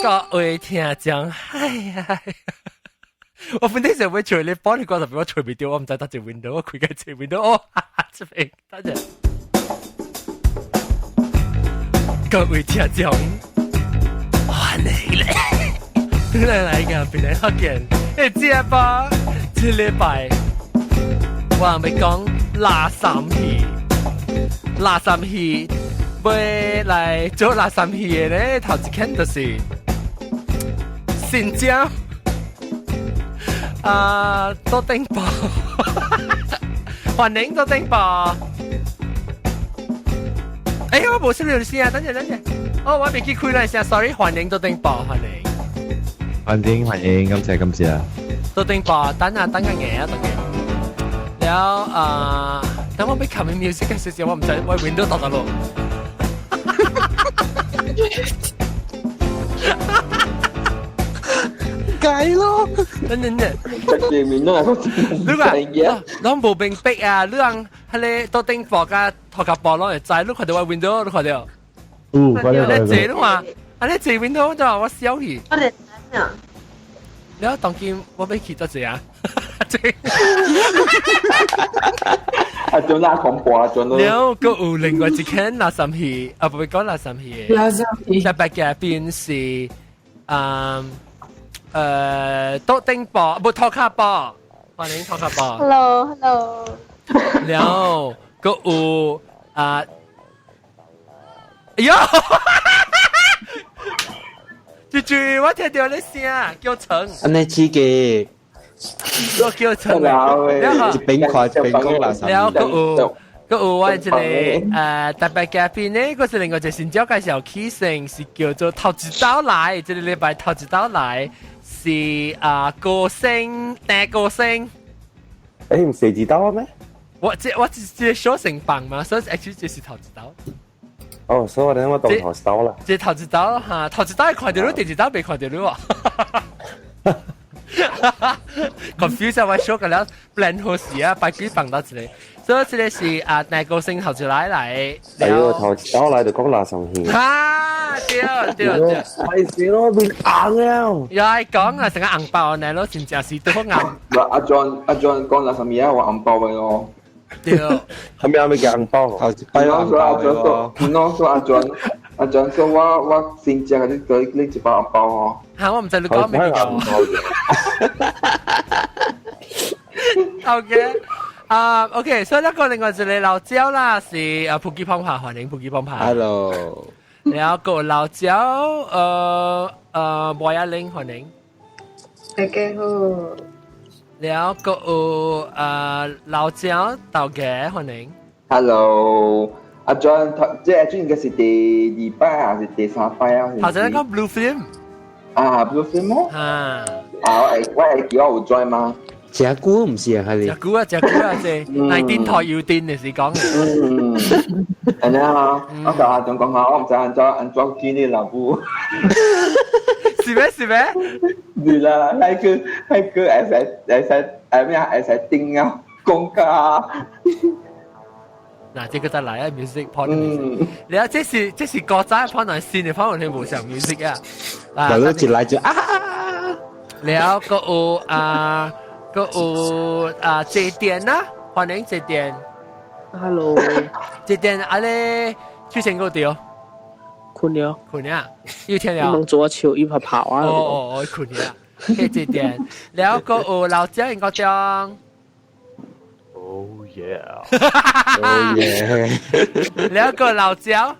各位聽眾，哎呀，我本來想欲揣你幫你講特別我揣袂著，我毋知佗一 window，我開個一 window，哦，這邊，等陣。各位聽眾，歡迎咧，來來個別來福建，欸，這吧，這禮拜我欲講垃圾戲，垃圾戲。欲來做垃圾戲的咧，頭一間就是新疆啊，桌頂寶，歡迎桌頂寶。哎，我無識你聲啊，等陣等陣，哦，我未記開來聲，sorry，歡迎桌頂寶，歡迎，歡迎歡迎，感謝感謝。桌頂寶，等下等下嘢啊，等下。了啊，等我欲撳 music 嘅時候，我毋知我 window 佗佗落。計咯，等等等，前面都係你話攏無明白啊？你講彼个桌頂寶佮塗跤寶攏會知，你看著我 window，你看著？有，看著。你坐你話，啊你坐 window 就我笑去。我哋啊。了當今我欲去佗一啊？啊，就拉恐怖啊，就了，閣有另外一間垃圾戲，啊，無欲講垃圾戲的，垃圾戲特別嘅邊是，嗯，桌頂寶，無塗跤寶，歡迎塗跤寶。 Hello，Hello。了，閣有啊，哎喲，豬豬，我聽著你聲，叫陳。按呢刺激。我叫陳。一邊看一邊講垃圾。了，閣有閣有我一個特別嘉賓呢，閣是另外一個新招介紹起身，是叫做頭一道來，這個禮拜頭一道來是啊歌星，大歌星。欸，毋是第二道咩？我這我這這小成棒嘛，所以 actually 這是頭一道。哦，所以我等我當頭一道啦。這頭一道哈，頭一道會看著你，第二道袂看著你喎。confuse 我 show 個了 plan 好時啊，擺幾放到一個，所以這個是啊，大歌星頭一來來。哎喲，頭一道來就講垃圾戲。哈，對對對。係死咯，變硬了。又係講啊，成個紅包呢，咯，真正是都好硬。阿 John 阿 John 講垃圾嘢，我紅包嘅咯。對。後面還沒叫紅包。頭一擺紅包阿 John 說，喏說阿 John，阿 John 說我我先食你給你一包紅包哦。嚇，我毋知你講咩紅包。 OK，啊，OK，所以那個另外一個老焦啦，是啊，普吉方帕，歡迎普吉方帕。 Hello。然後個老焦，莫亞玲，歡迎。大家好。然後個老焦豆家，歡迎。 Hello，阿 John，這阿 John 應該是第二擺還是第三擺啊？頭先講 Blue Film。啊，Blue Film 哦。啊。啊，我會記我有 join 嗎？食久毋是啊，係食久啊，食久啊，這內電台有電就是講。嗯，按呢啊，我共阿 John 講下，我毋知按怎按怎見你老母。是咩？是咩？是啦，彼個會使會咩啊？會使頂啊，講價。嗱，這個再來啊，music 播 music。你啊，這是國仔播來新的播，完全無像 music 啊。嗱，你一來就啊！了閣有啊，閣有啊，這電啦，歡迎這電。 Hello。這電啊咧，出現過對？困了。困了，又聽了。你做笑，伊跑跑啊。哦哦哦，困了。去這電，了閣有老蔣應該講。 Oh yeah！ Oh yeah！了個老蔣。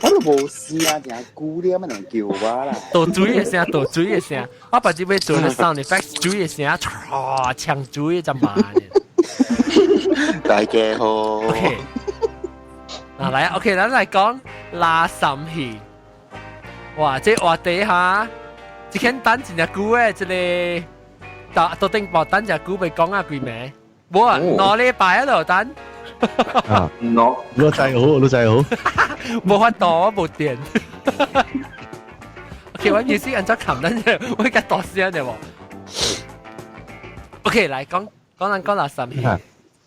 我都無事啊，定久了咪能叫我啦。倒水的聲，倒水的聲，我把這邊做的 sound effect，水的聲，唰，搶水就慢。大家好。 OK，嗱來，OK，咱來講垃圾戲。哇，這話題哈，這間等真正久的，這个到桌頂寶等真久欲講啊，幾暝？無啊，2禮拜啊，就等。啊，喏，你真好，你真好。無法度，我無電。OK，我意思按怎冚咱啫，我較大聲啲無？OK，來講講咱講垃圾戲。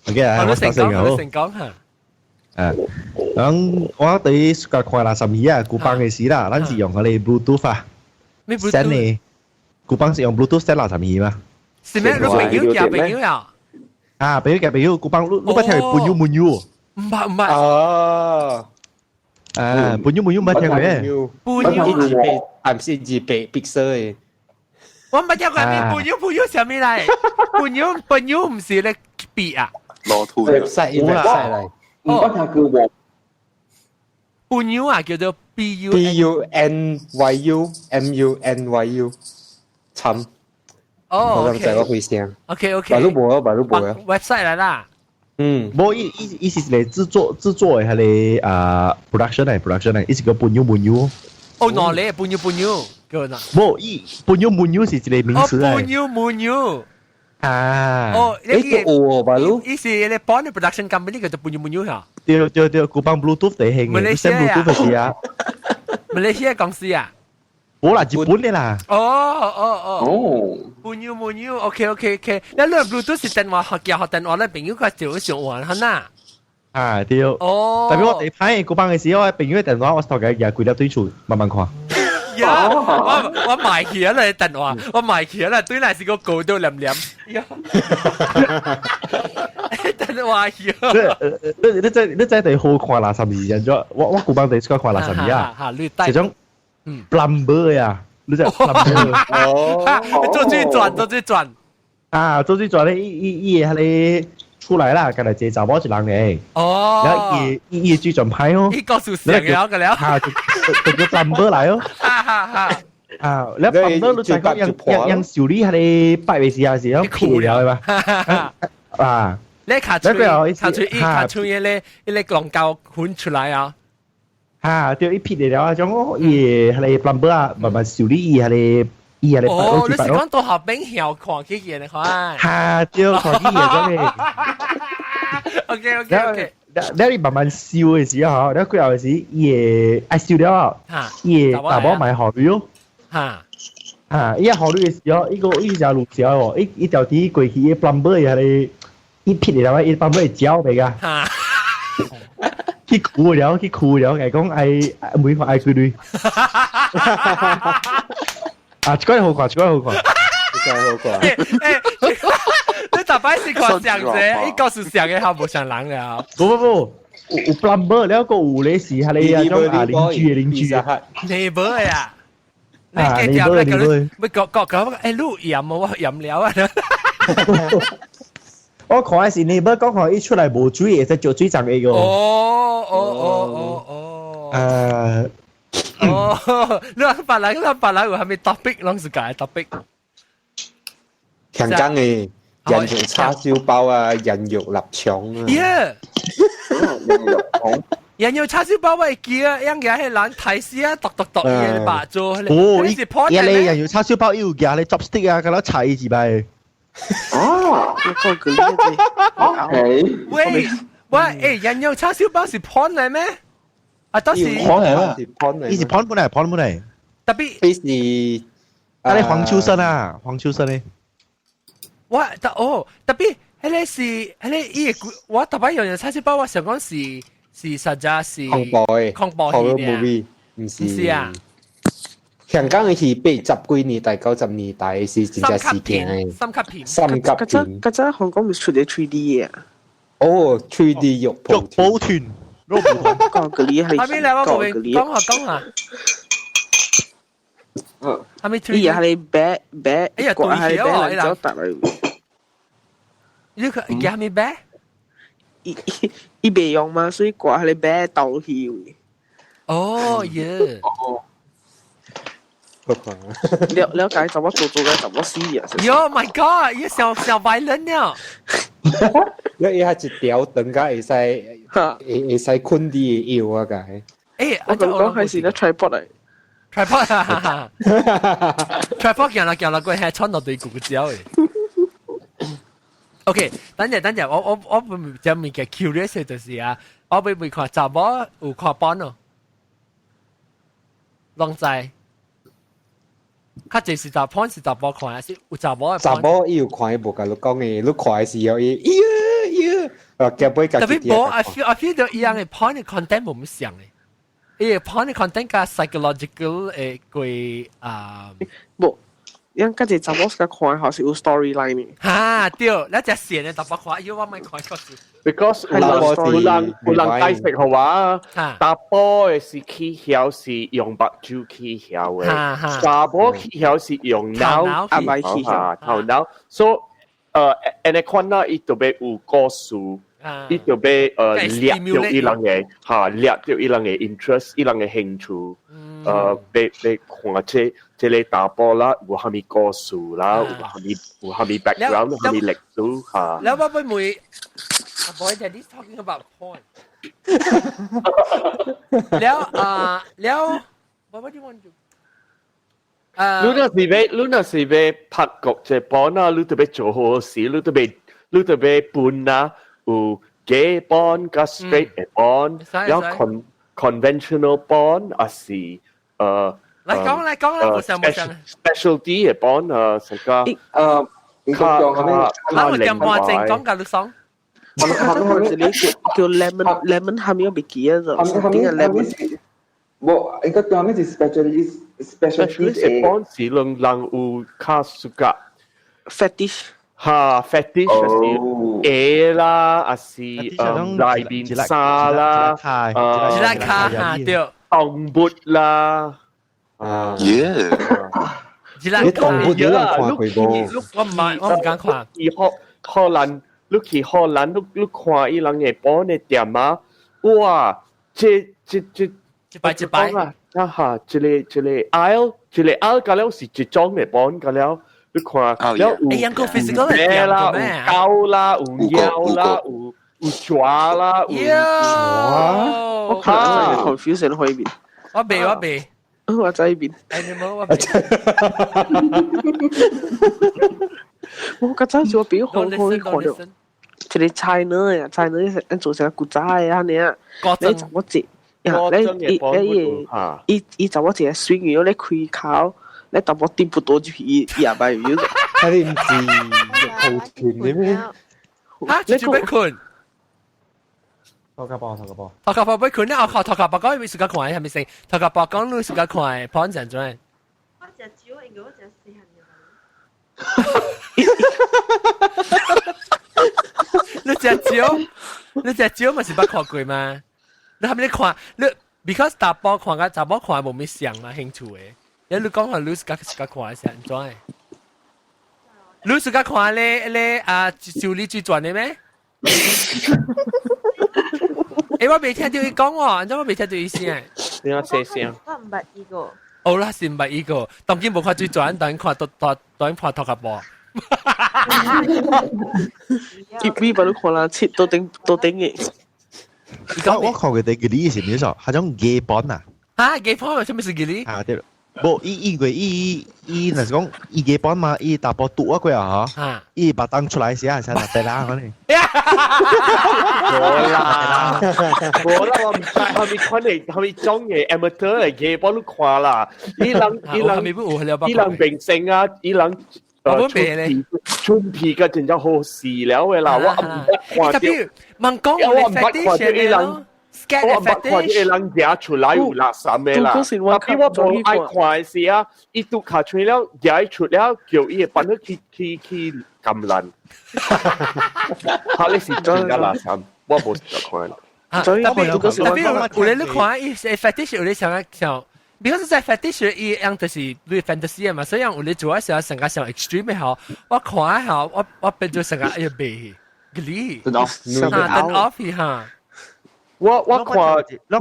OK 啊，我成講講，成講嚇。啊，咁我對個看垃圾魚啊，古邦嘅時啦，咱是用嗰個 Bluetooth 啊咩，send 嘅，古邦是用 Bluetooth send 垃圾魚嘛？是咩？你朋友夾朋友啊？啊，朋友夾朋友，古邦你你捌聽過朋友朋友？唔捌唔捌。哦。啊，朋友朋友捌聽過嘅？朋友二百，啊唔是200 pixel 嘅。我捌聽過咩？朋友朋友啥物來？朋友朋友唔是咧筆啊？攞圖 website website 嚟。唔捌聽過喎。朋友啊，叫做 B U B U N Y U M U N Y U，慘。哦，我唔知我會聲。 OK OK。白都無啊，白都無啊。 website 嚟啦。嗯，無伊伊伊是嚟製作嘅，係個啊 production 嚟 production 嚟，伊是個朋友朋友。哦，哪裡朋友朋友叫哪？無伊朋友朋友是一個名詞嚟。哦，朋友朋友。啊！哦，你個有白都。伊是你幫的 production company 叫做朋友朋友嚇。對對對，古幫 Bluetooth 地興嘅，你 send Bluetooth 是啊。馬來西亞公司啊？冇啦，日本嘅啦。哦哦哦。哦。朋友朋友，OK OK OK。你你 Bluetooth 是電話學嘅學電話咧，朋友佢就上玩嚇呐。啊對。哦。特別我地派古幫嘅時候，我朋友嘅電話我頭家也幾粒對厝，慢慢看。呀！我我埋起啦電話，我埋起啦，對來是個狗都黏黏。電話去。你你你你真係好看垃圾時間咗，我古幫地出看垃圾啊。這種 plumber 呀，你知 plumber。哦。做水轉，做水轉。啊，做水轉咧，伊伊伊係個出來啦，今日這查某一人嚟。哦。然後伊伊伊水轉歹哦。伊告訴上了個了。啊，就叫 plumber 來哦。哈哈哈。啊，你 plumber 你就講用用用修理迄個擺嘅時候是用苦了的嘛？啊。你卡吹，卡吹，伊卡吹，迄個迄個龍膠粉出來啊！啊，對，伊撇了啊，種哦，伊迄個 plumber 啊，慢慢修理伊迄個，伊迄個。哦，你是講到後邊曉看起見的款？哈，對，看起見種的。 OK OK OK。了你慢慢修的時候，了過後時，伊會愛修了，伊會大寶買好料。哈。啊，伊好料的時候，伊個伊只路橋哦，伊伊條底過去，伊 plumber 迄個。伊撇了，伊 plumber 會焦袂噶？去哭了，去哭了，係講愛每個愛幾鐳。啊，這個好看，這個好看，這個好看。你大擺是看上者，伊告訴上嘅，佢無上人了。不不不，有 plumber 了，個有咧是係你啊種啊鄰居嘅鄰居。 neighbor 呀？你記住咧，佢咪講講講，誒，你飲我飲了啊。我看的是你，不講看伊出來無水，會使做水站的個。哦哦哦哦哦。哦，你話別人，你話別人有啥物 topic，攏是家 topic。強講的人肉叉燒包啊，人肉臘腸啊。耶！人肉腸。人肉叉燒包我會記啊，樣嘅係人提示啊，剁剁剁嘢白做。哦，伊伊咧人肉叉燒包伊有夾咧 chopstick 啊，佮咱叉伊一擺。哦，OK。喂喂，誒，人肉叉燒包是 porn 嚟咩？啊，當時 porn 嚟啦，伊是 porn 本來，porn 本來。特別是啊，你黃秋生啊，黃秋生咧。我特哦，特別彼個是彼個伊個，我特別用叉燒包，我想講是是實在是恐怖的恐怖戲 movie，唔是。唔是啊。香港的戲80幾年代、90年代是真正事件的。三級片。三級片。嗰陣香港唔是出咗 3D 嘅。哦，3D 肉肉蒲團，肉蒲團。講嗰啲係。後面嚟我講講下講下。嗯。後面 3D。伊係白白，哎呀，對係白嚟走達嚟。你個叫咩白？伊伊伊袂用嘛，所以掛喺你白倒去。哦耶。哦。了了解怎麼做做嘅怎麼死啊！Yo my god！伊小小白人了。你伊係一條長甲會使會會使困佇腰啊個。欸，我講係是咧 tripod 嚟。 tripod 啊！tripod 行啦行啦，過係穿落對骨膠的。OK，等陣等陣，我我我唔只物件 curious 就是啊，我未未看查某有看 porn 哦，攏知。較濟是查 porn 是查某看，還是有查某？查某伊有看，伊無共你講的，你看的時候伊，咦咦，啊，夾杯特別無，I feel 到伊樣嘅 porn 嘅 content 無咁像嘅，伊個 porn 嘅 content 較 psychological 嘅過啊，無，因家己查某自看好是有 storyline 嘅。哈對，你隻線嘅特別看，喲我咪看個字。 Because 有人解釋嘅話，查埔嘅是起曉是用目睭起曉嘅，查某起曉是用腦起曉，頭腦。所以按呢款啦，伊特別有故事，伊特別掠著伊人嘅哈，掠著伊人嘅 interest，伊人嘅興趣，欲看這個查埔啦，有啥物故事啦，有啥物 background，有啥物歷史哈。แล้ว我會問。Boy, daddy's talking about porn. แล้ว啊，แล้ว what do you want to do? 你若是欲拍國際 porn 啊，你特別做好事，你特別分啊，有 gay porn 佮 straight 的 porn，然後 conventional porn 抑是來講來講啦，冇想冇想。 specialty 的 porn 啊，成個較較較我點半鐘講甲你爽。我這裡叫 lemon 下面我未記得咗，點個 lemon？無，應該叫咩是 specialist 的 porn 是兩人有較 suka fetish 哈 fetish 是鞋啦，抑是內面衫啦，一粒卡哈對，動物啦，啊，耶！一粒動物有人看過無？我唔係，我唔敢看。去荷蘭，你去荷蘭，你看伊人的 porn 的店啊，哇！這一擺一擺啊！啊哈，一個 aisle，一個 aisle 甲了是一種的 porn 甲了，你看了有欸，個 physical 的啦，有狗啦，有貓啦，有蛇啦，有我看 confusion 去邊？我未我未，我在邊。 Animal 我未。我較早時我比好好看到，一個 China 呀，China 是做成古早的按呢啊，你查某一，你伊伊伊伊查某一個水魚咧開口，你淡薄點不多就伊伊也捌有。睇你唔是玉兔團的咩？嚇！你做咩困？頭殼包，頭殼包。頭殼包欲困，你後靠頭殼包講，你自家看係咪先？頭殼包講你自家看，porn 怎樣？我食酒，因為我食細漢的。你食酒，你食酒嘛是捌看過嗎？你係咪你看？你 because 查埔看佮查某看無咩像嘛，興趣的。你你講話你自家看是按怎的？你自家看咧咧啊，就你最賺的咩？欸，我未聽到伊講喎，按怎我未聽到伊聲？你講細聲。我毋捌伊個。哦啦，是毋捌伊個，當今無看水轉，當看當當當看頭殼波。伊比把你看啦，切都頂都頂嘅。我看過啲吉利是咩啥？係種 gay porn 啊。啊，gay porn 啥物是吉利？啊對。無，伊因為伊伊若是講伊 gay porn 嘛，伊查埔拄啊過啊嗬，伊把當出來時啊，成日白啦可能。無啦，無啦，我毋知蝦米款的，蝦米種的 amateur 的 gay porn 你看啦，伊人明星啊，伊人。春皮個真正好死了的啦，我毋捌看到。問講我毋捌看到伊人。我毋捌看到伊人舉出來有垃圾的啦。特別我無愛看的時啊，伊拄卡出了，舉出了，叫伊會搬去去去橄欖。哈，你是真正垃圾，我無看。特別特別有咧你看伊 fetish 有咧想想。because 在 fetish 伊樣就是你 fantasy 嘛，所以有咧做啊時候成個上 extreme 嘅吼，我看下我變做成個哎呀袂，吉利， turn off， turn off 哈。我看有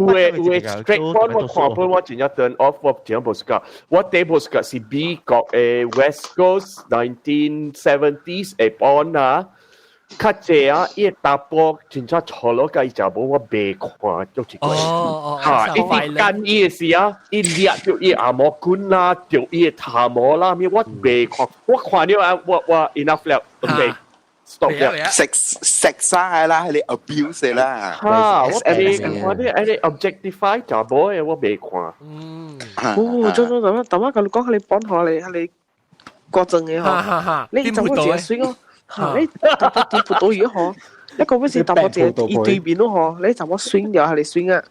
的 straight porn 我看本我真正 turn off，我真正無 suka。我第一無 suka 是美國的 West Coast 1970s 的 porn 啊。較濟啊，伊個查埔真正錯落佮伊食無，我袂看足一個。哈，伊佇幹伊的時啊，伊掠著伊阿毛棍啦，著伊的頭毛啦，咩我袂看，我看了啊，我 enough 了，OK。stop 了。食食晒啦，係你 abuse 啦。哈，我袂看你，你 objectify 查某的，我袂看。嗯。哦，真真真，頭先佮你講，你幫下你，你國政的嗬，你怎麼解釋哦？嚇！你特別點不到嘢嗬？一個不是淡薄隻伊對面咯嗬，你怎麼swing 掉係你 swing 啊？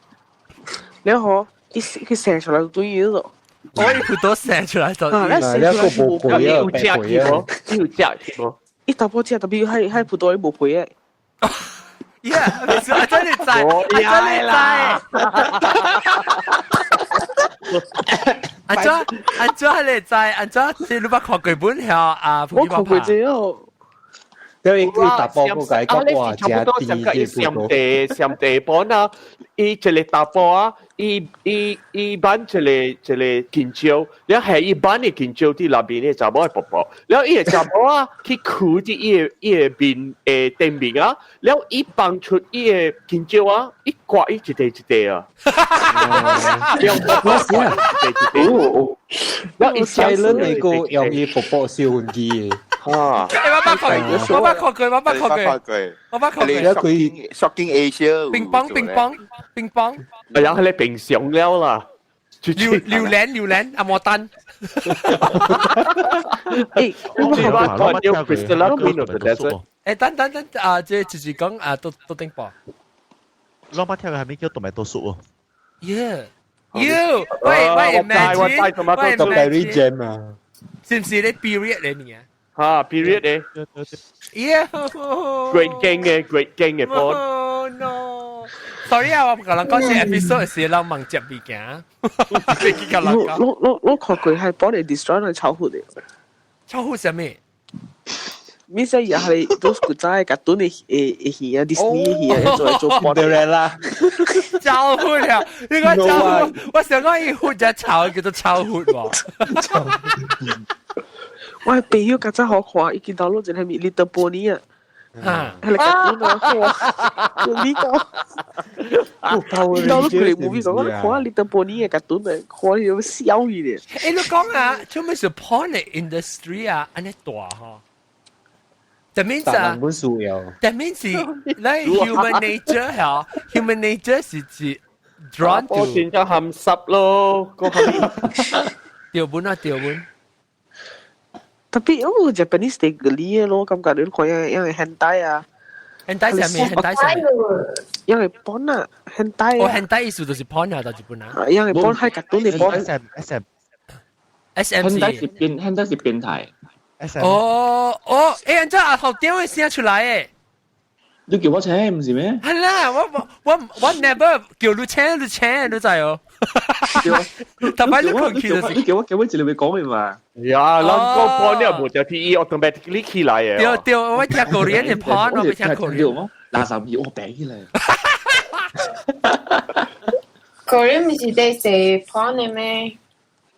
你嗬，伊佢射出來就對面咯。我伊葡萄射出來就，啊，你射出來是無皮啊，有食去無？有食去無？伊淡薄隻特別係係葡萄伊無皮嘅。 Yeah，我真係知，我真係知。安怎安怎你知？安怎你捌看過本曉啊？我看過這哦。因為佢大波個解講哇，差不多上個伊上地上地盤啊，伊一個大波啊，伊伊伊挽一個一個金蕉，了係伊挽的金蕉佇內面的查某的婆婆，了伊的查某啊去跍佇伊的伊的面的頂面啊，了伊放出伊的金蕉啊，伊割伊一塊一塊啊，我是啊，了伊細輪那個用伊婆婆燒魂機的。啊！欸，我捌看過，我捌看過，我捌看過，我捌看過。佢 Shocking Asia，乒乓乒乓乒乓。然後佢平常了啦。榴榴蓮榴蓮阿摩丹。欸，我看到 Priscilla Queen of the Desert。欸，等等等啊，這就是講啊，都都頂播。老媽聽嘅係咪叫 tomato soup 哦？Yeah。You，喂喂，imagine，喂 ，strawberry jam 啊，是唔是你 period 裡面啊？嚇 period 咧，Yeah ，great gang 嘅 great gang 嘅波。 Oh no！Sorry 啊，我唔夠人講這 episode 是人問接物件，你記得人講。我我我看過係幫你 destroy 嚟炒糊的。炒糊啥物？咪使又係都古早嘅卡通嘅誒誒戲啊，迪士尼戲啊，做做幫。對啦，炒糊了，你講炒糊，我想講伊糊就炒，叫做炒糊喎。我朋友較早好看，伊見到攞一個咪 Little Pony 啊，係個卡通啊，哇，你講，見到攞佢 movie 講，我看 Little Pony 嘅卡通啊，看有笑伊咧。欸，你講啊，做咩是 porn industry 啊，按呢大吼？That means 啊，that means 咧 human nature 嚇，human nature 是指 drawn to。我真正鹹濕咯，個掉本啊，掉本。特別我 Japanese 地嗰啲咯，感覺你看樣樣 hentai 啊，hentai 係咩？hentai 係咩？因為 porn 啊，hentai 哦，hentai 意思就是 porn 啊，到日本啊。因為 porn 係卡通嘅 porn。 S M S M S M hentai 是變 hentai 是變態。哦哦，欸，這阿頭點會寫出來誒？你叫我請唔是咩？係啦，我我我 never 叫你請你請，你知哦。特別你困去就是你叫我叫我一個會講嘅嘛。呀，咱講 porn 了無就 T E automatically 起來嘅。對對，我聽 Korean 嘅 porn，我聽 Korean。垃圾片我病起來。 Korean 唔是在寫 porn 嘅咩？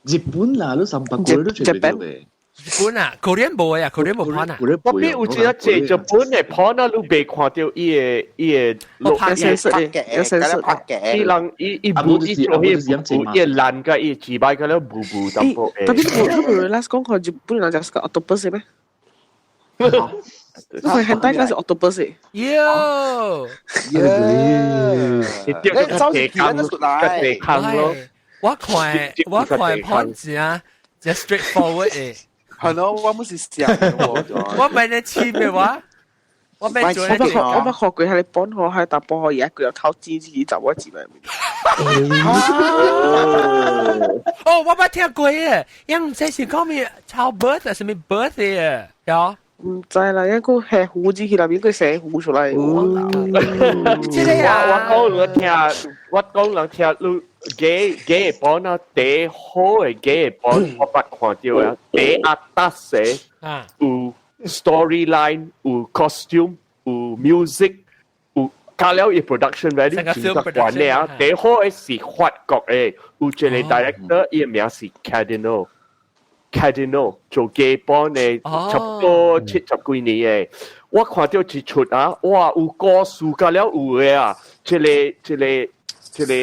日本啦，你三百個都全部嘅。日本啊，Korean 無啊，Korean 無 porn 啊。我邊有一個這日本的 porn 啊，你未看到伊個伊個拍嘅，有色拍嘅，伊人伊伊無伊做迄個伊爛個伊自擺個了無無淡薄。特別你無你 last 講看日本人食個 octopus 咩？你看現代個是 octopus。喲，你走是地坑咯。我看我看 porn 真真 straightforward 誒。係咯，我冇是想我。我咪你黐嘅話，我咪做我捌看過，係你幫我係搭幫我而家佢有偷錢自己走我字咪。哦，我捌聽過嘅，因唔知是講咩抄 birth 啊，什麼 birth 嘅，有？唔知啦，一個係胡子去那邊，佢寫胡出來。這個啊，我講人聽，我講人聽，你假假的本啊，第好的假的本，我捌看到啊，第阿達西有 storyline，有 costume，有 music，有加了伊 production value 真懸的啊。第好的是法國的，有一個 director，伊的名是 Cardinal。Cardinal 做假本的，差不多七十幾年的。我看到一出啊，哇，有故事加了有的啊，這個這個這個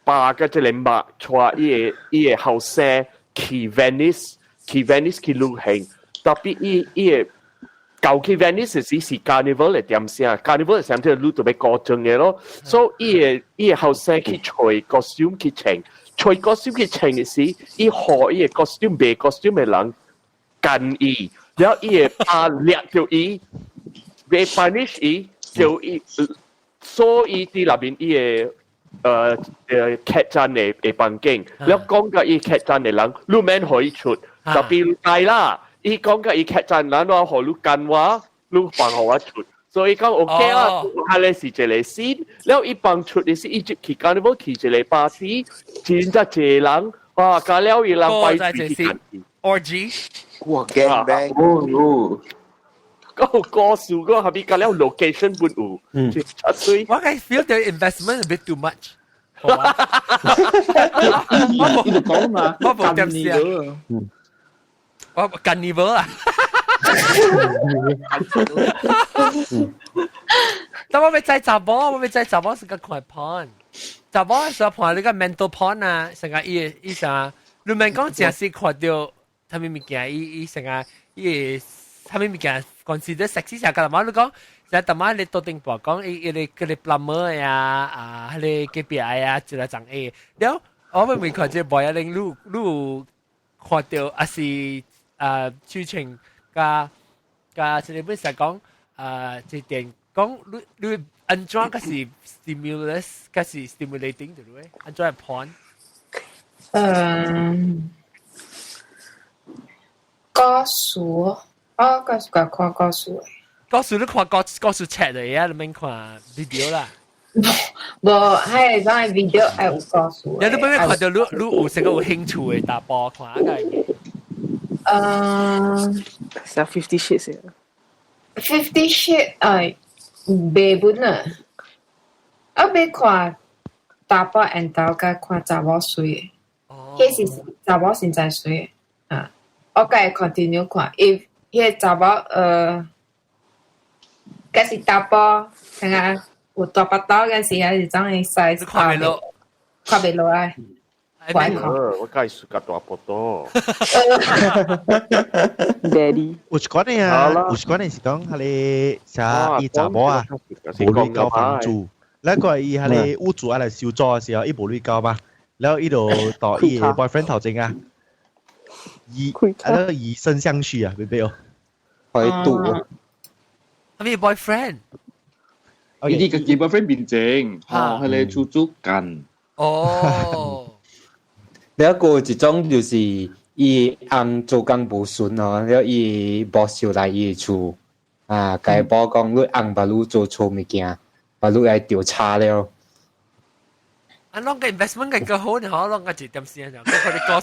爸佮這個媽帶伊的伊的後生去 Venice，去 Venice 去旅行，特別伊伊的舊去 Venice 時是 Carnival 的點聲，Carnival 的時陣你就欲古裝的咯，所以伊的伊的後生去揣 costume 去穿。揣 costume 去穿的時，伊予伊的 costume 賣 costume 的人幹伊，然後伊的爸掠著伊，欲 punish 伊，叫伊，所以佇內面伊個客棧的房間，了講共伊客棧的人，你免予伊出，特別大啦，伊講共伊客棧人，我予你幹我，你放予我出。所以講 OK 啦，係咧是一個 scene，了伊放出的是伊入去間你去一個巴士，真正濟人，哇！加了伊人排隊去看。 Orgy。哇，gang bang！哦。個故事個後邊加了 location 本有，真水。我係 feel the investment a bit too much。我你講嘛，我冇點試啊。我 carnival 啊。但我欲知查某，我欲知查某是個看 porn，查某是看你個 mental porn 啊，成個伊伊啥，你免講正是看著啥物物件，伊伊成個伊啥物物件 consider sexy 成個嘛，你講，就逐擺你到頂部講伊伊個佢個 plumber 呀，啊，彼個隔壁啊，一個長 A，了我咪未看這個 boy 啊，你你有看著還是啊，劇情佮佮這個本實講啊，這電講你你按怎閣是 stimulus，閣是 stimulating 對不對？按怎 porn？嗯，故事，我個是看故事的。故事你看故故事冊的啊，你免看 video 啦。無，係講 video 愛有故事。你你欲看著你你有成個有興趣的查埔看個。嗯，是 Fifty Shades。 Fifty Shades 哎，袂本啊，我欲看查埔緣投佮看查某媠的，彼是查某實在媠的啊。我閣會 continue 看，伊彼個查某敢是查埔，看下有大腹肚，敢是還是怎樣 size？看袂落，看袂落來。我愛看。我介紹個大腹肚。 Daddy。有一款的啊，有一款的是講彼個啥伊查某啊，無鐳交房租，那個伊彼個屋主愛來收租的時候，伊無鐳交嘛，然後伊就到伊的 boyfriend 頭前啊，以啊那個以身相許啊，別別哦，可以賭啊。係咪 boyfriend？伊啲個 boyfriend 變正，吼，彼個出租幹。哦。另一個一種就是伊翁做工無順哦，了伊無收來伊厝啊，共某講你翁把你做錯物件，把你來調查了。啊，攏個 investment 個較好呢，嗬，攏個一點時間就佢哋過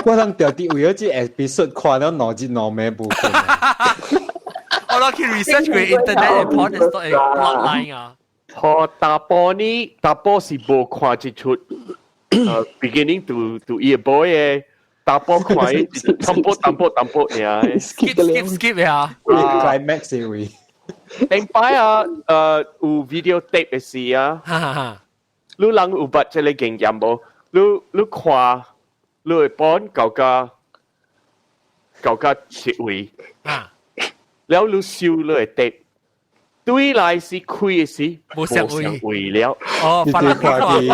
我通著佇為咗這 episode 看了兩日兩暝無睏。我攏去 research 過 internet 的 porn 的 plotline 啊。嗬，查埔呢，查埔是無看一出，beginning to 伊個 boy 的，查埔看伊淡薄淡薄淡薄爾。 skip skip skip 呀。 climax 的位。頂擺啊，有 video tape 的時啊，你人有捌這個經驗無？你你看，你會幫舊家舊家一位，了你收你的 tape。對來是開的時，無相位了。哦，發人看。你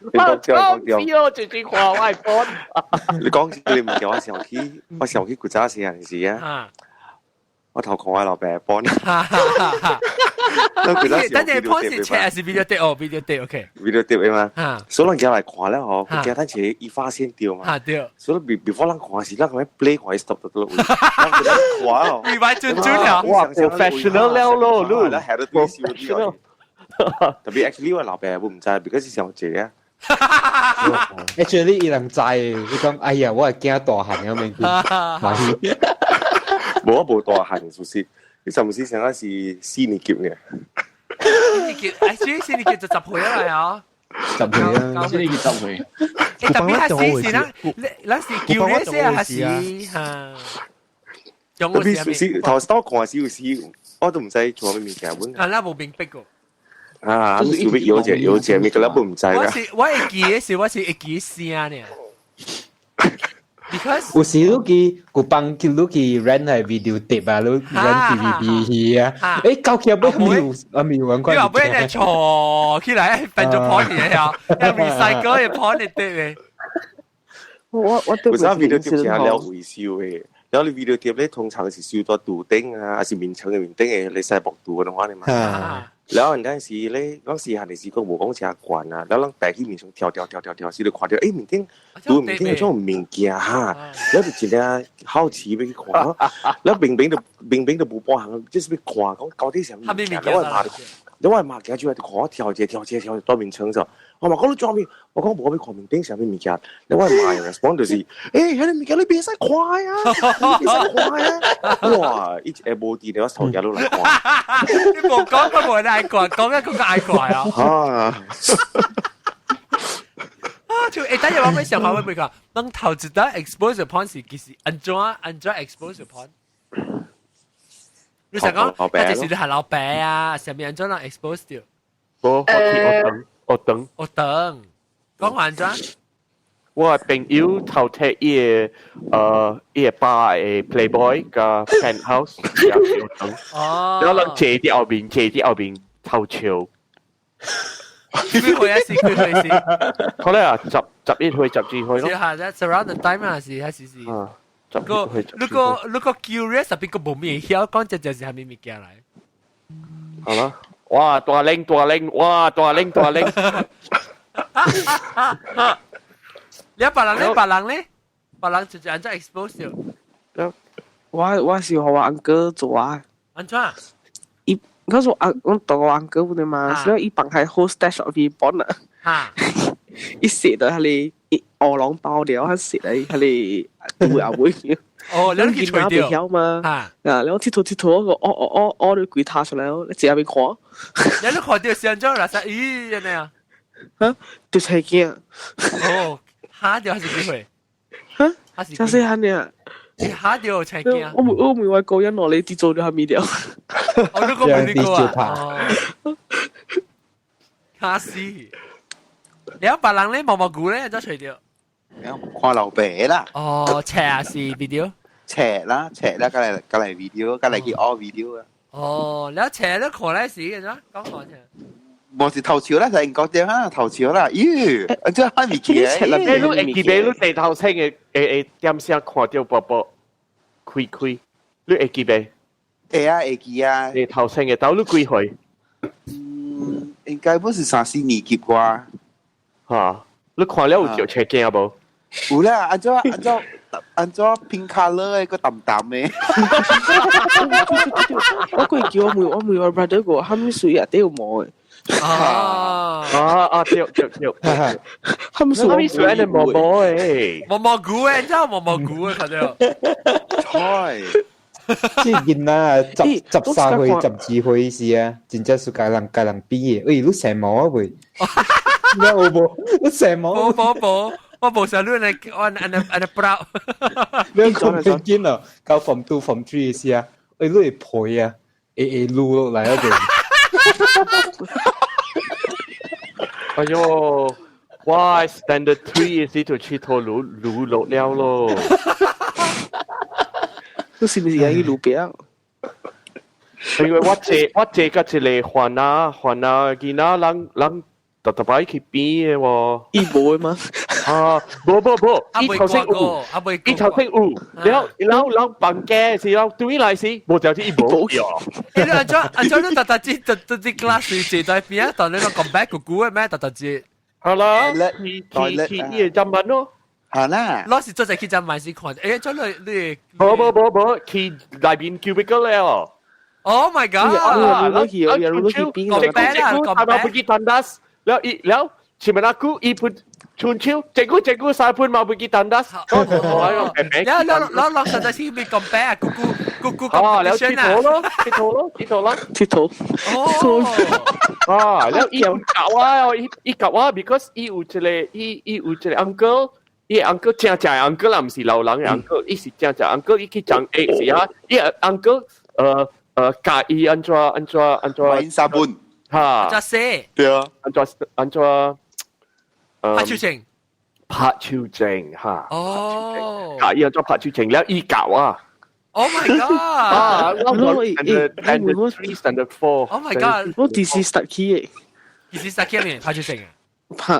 講掉講掉。哦，直接看我幫。你講你唔叫我想起，我想起古早時陣時啊。我頭看我老爸幫。等陣 porn 是 chat 還是 video tape？哦，video tape，OK。 video tape 嘛。所以人家來看了嗬，佢驚等前伊發現著嘛。啊對。所以 before 人看時，人咁樣 play 看 stop 得到。人看哦。 rewind 轉轉了。哇，professional 了咯，你。係都對笑特別 actually 我老爸我毋知，because 是上濟啊。 Actually 伊人知，伊講哎呀，我係驚大漢咁樣。無我無大漢，屬實。你甚至上是四年級嘅。四年級，actually 四年級就10歲啦，啊。 10歲啊，四年級10歲。特別係是咱，咱是舊年先還是嚇？特別是頭先看時有時，我都毋知做咩物件本。啊，咱無明白過。啊，你是有隻有隻，物個咱都毋知我是我會記的是我是會記聲呢。Because 有時你去有幫佢你去 rent 係 video tape 啊，你 rent TVB 去啊，誒，到期尾沒有啊，沒有玩過。你話俾人錯起來，變做 porn 嘅呀，要 recycle 嘅 porn 的對我我對有啥 video tape 是了維修的，然後你 video tape 咧通常是收到肚頂啊，還是面床嘅面頂嘅，你使木肚嘅話你嘛。然後嗰陣時咧，嗰時係時講無講車慣啊，然後咱帶去面床跳跳跳跳跳，時就看到面頂肚面頂有種物件哈，然後就真正好奇欲去看咯，然後明明就明明就無半項，就是欲看講到底啥物物件，然後我媽然後我媽行出來就看我跳一跳一跳到面床上，我嘛講你做咩？我講無我欲看面頂啥物物件，然後我媽的 response 就是，彼个物件你袂使看啊，你袂使看啊！哇，伊一下無佇咧，我頭家都來看。你無講佢無愛看，講一個個愛看啊！啊！啊，就等陣我咩想法會唔會講？當頭一單 exposure point 是其實按怎按怎 exposure point？你想講，佢就是你係老爸啊，上面按怎人 expose 掉？我我我等我等，講完怎？我朋友頭睇伊個伊個爸的 Playboy 佮 Penthouse 也是我等。哦。然後人坐佇後面，坐佇後面偷笑。幾歲啊？是幾歲是？可能啊，11歲、12歲咯。是係，that's around the time 啊，是係是是。啊，11歲。如果如果 curious 特別個無面曉講，這就是係咩物件來？好啦，哇，大靚大靚，哇，大靚大靚。你別人咧，別人咧，別人就按怎 expose 掉。我是予我翁哥做啊。按怎？伊我說阿我當我翁哥不嘛，所以伊放開 whole stash of 伊本啊。哈！伊食到彼个烏龍包了，佢食嚟彼个對後尾。哦，你去揣著曉嘛？啊，然後佚佗佚佗個，哦哦哦，你規塌出來，你坐下邊看。你看著是按怎啦？咦，按呢啊？哈，就青鏡。哦，嚇著還是幾歲？哈？真細漢爾。嚇著青鏡。我我問我高一落你啲做咗係咪了？我都講冇呢個啊。卡死！你有別人咧，毛毛菇咧，怎揣著？看老爸啦。哦，冊啊是 video？冊啦，冊啦，過來過來 video，過來去學 video 啊。哦，你冊你看咧是，怎講看冊？無是頭潮啦，就英國對哈頭潮啦，咦，這還未記得。你會記得你地頭青的會點聲看著寶寶開開，你會記得？會啊，會記啊。地頭青的，到你幾歲？嗯，應該不是三四年級啩。嚇！你看了有著青鏡無？有啦，按怎按怎按怎 pink color 的，閣淡淡的。我過叫我問我問我 brother 個，哈物水啊？底有毛的。啊啊啊！對對對，哈物水哈物水按呢毛毛的，毛毛菇的，你知毛毛菇的看著。菜。這囡仔13歲、12歲時啊，真正是共人共人比的。欸，你生毛啊未？你有無？你生毛？無無無，我無想你來，我按呢按呢 proud。你講平均咯，到 form 2、form 3 時啊，欸，你會皮啊，會會擼落來啊未？哎喲，哇！Standard 3 時就𨑨迌擼擼落了咯。你是毋是愛去路邊？因為我坐我坐甲一個番仔番仔囡仔，人人逐逐擺去邊的喎。伊無的嗎？啊，無無無，伊頭先有，伊頭先有，然後然後然後房間是然後對來時，無條件伊無。你按怎按怎你逐逐節逐逐節 class 坐在邊啊？當你講 back 姑姑的咩？逐逐節。好啦，去去去伊個站板咯。好啦，老師做陣去站板時看，欸，怎你你？無無無無，去內面 cubicle 了。 Oh my god！我去，我去邊個？這個這個，他嘛不去 tandas，了伊了，前面阿姑伊噗春秋，這個這個三分嘛不去 tandas，了了了了，實在是咪咁白啊！姑姑姑姑啊，了鐵頭咯，鐵頭咯，鐵頭啦，鐵頭。哦。啊，了伊有搞啊，伊伊搞啊，because 伊有一個伊伊有一個 uncle。伊 uncle 正正 uncle 啦，毋是老人的 uncle，伊是正正 uncle，伊去講 A 是啊，伊 uncle 教伊按怎按怎按怎。買沙本。哈。怎寫？對啊。按怎按怎？拍手證。拍手證哈。哦。教伊按怎拍手證，了伊教啊。 Oh my god！啊，我 standard 3 standard 4。 Oh my god！我第時 start 起的。第時 start 起咩？拍手證啊？拍。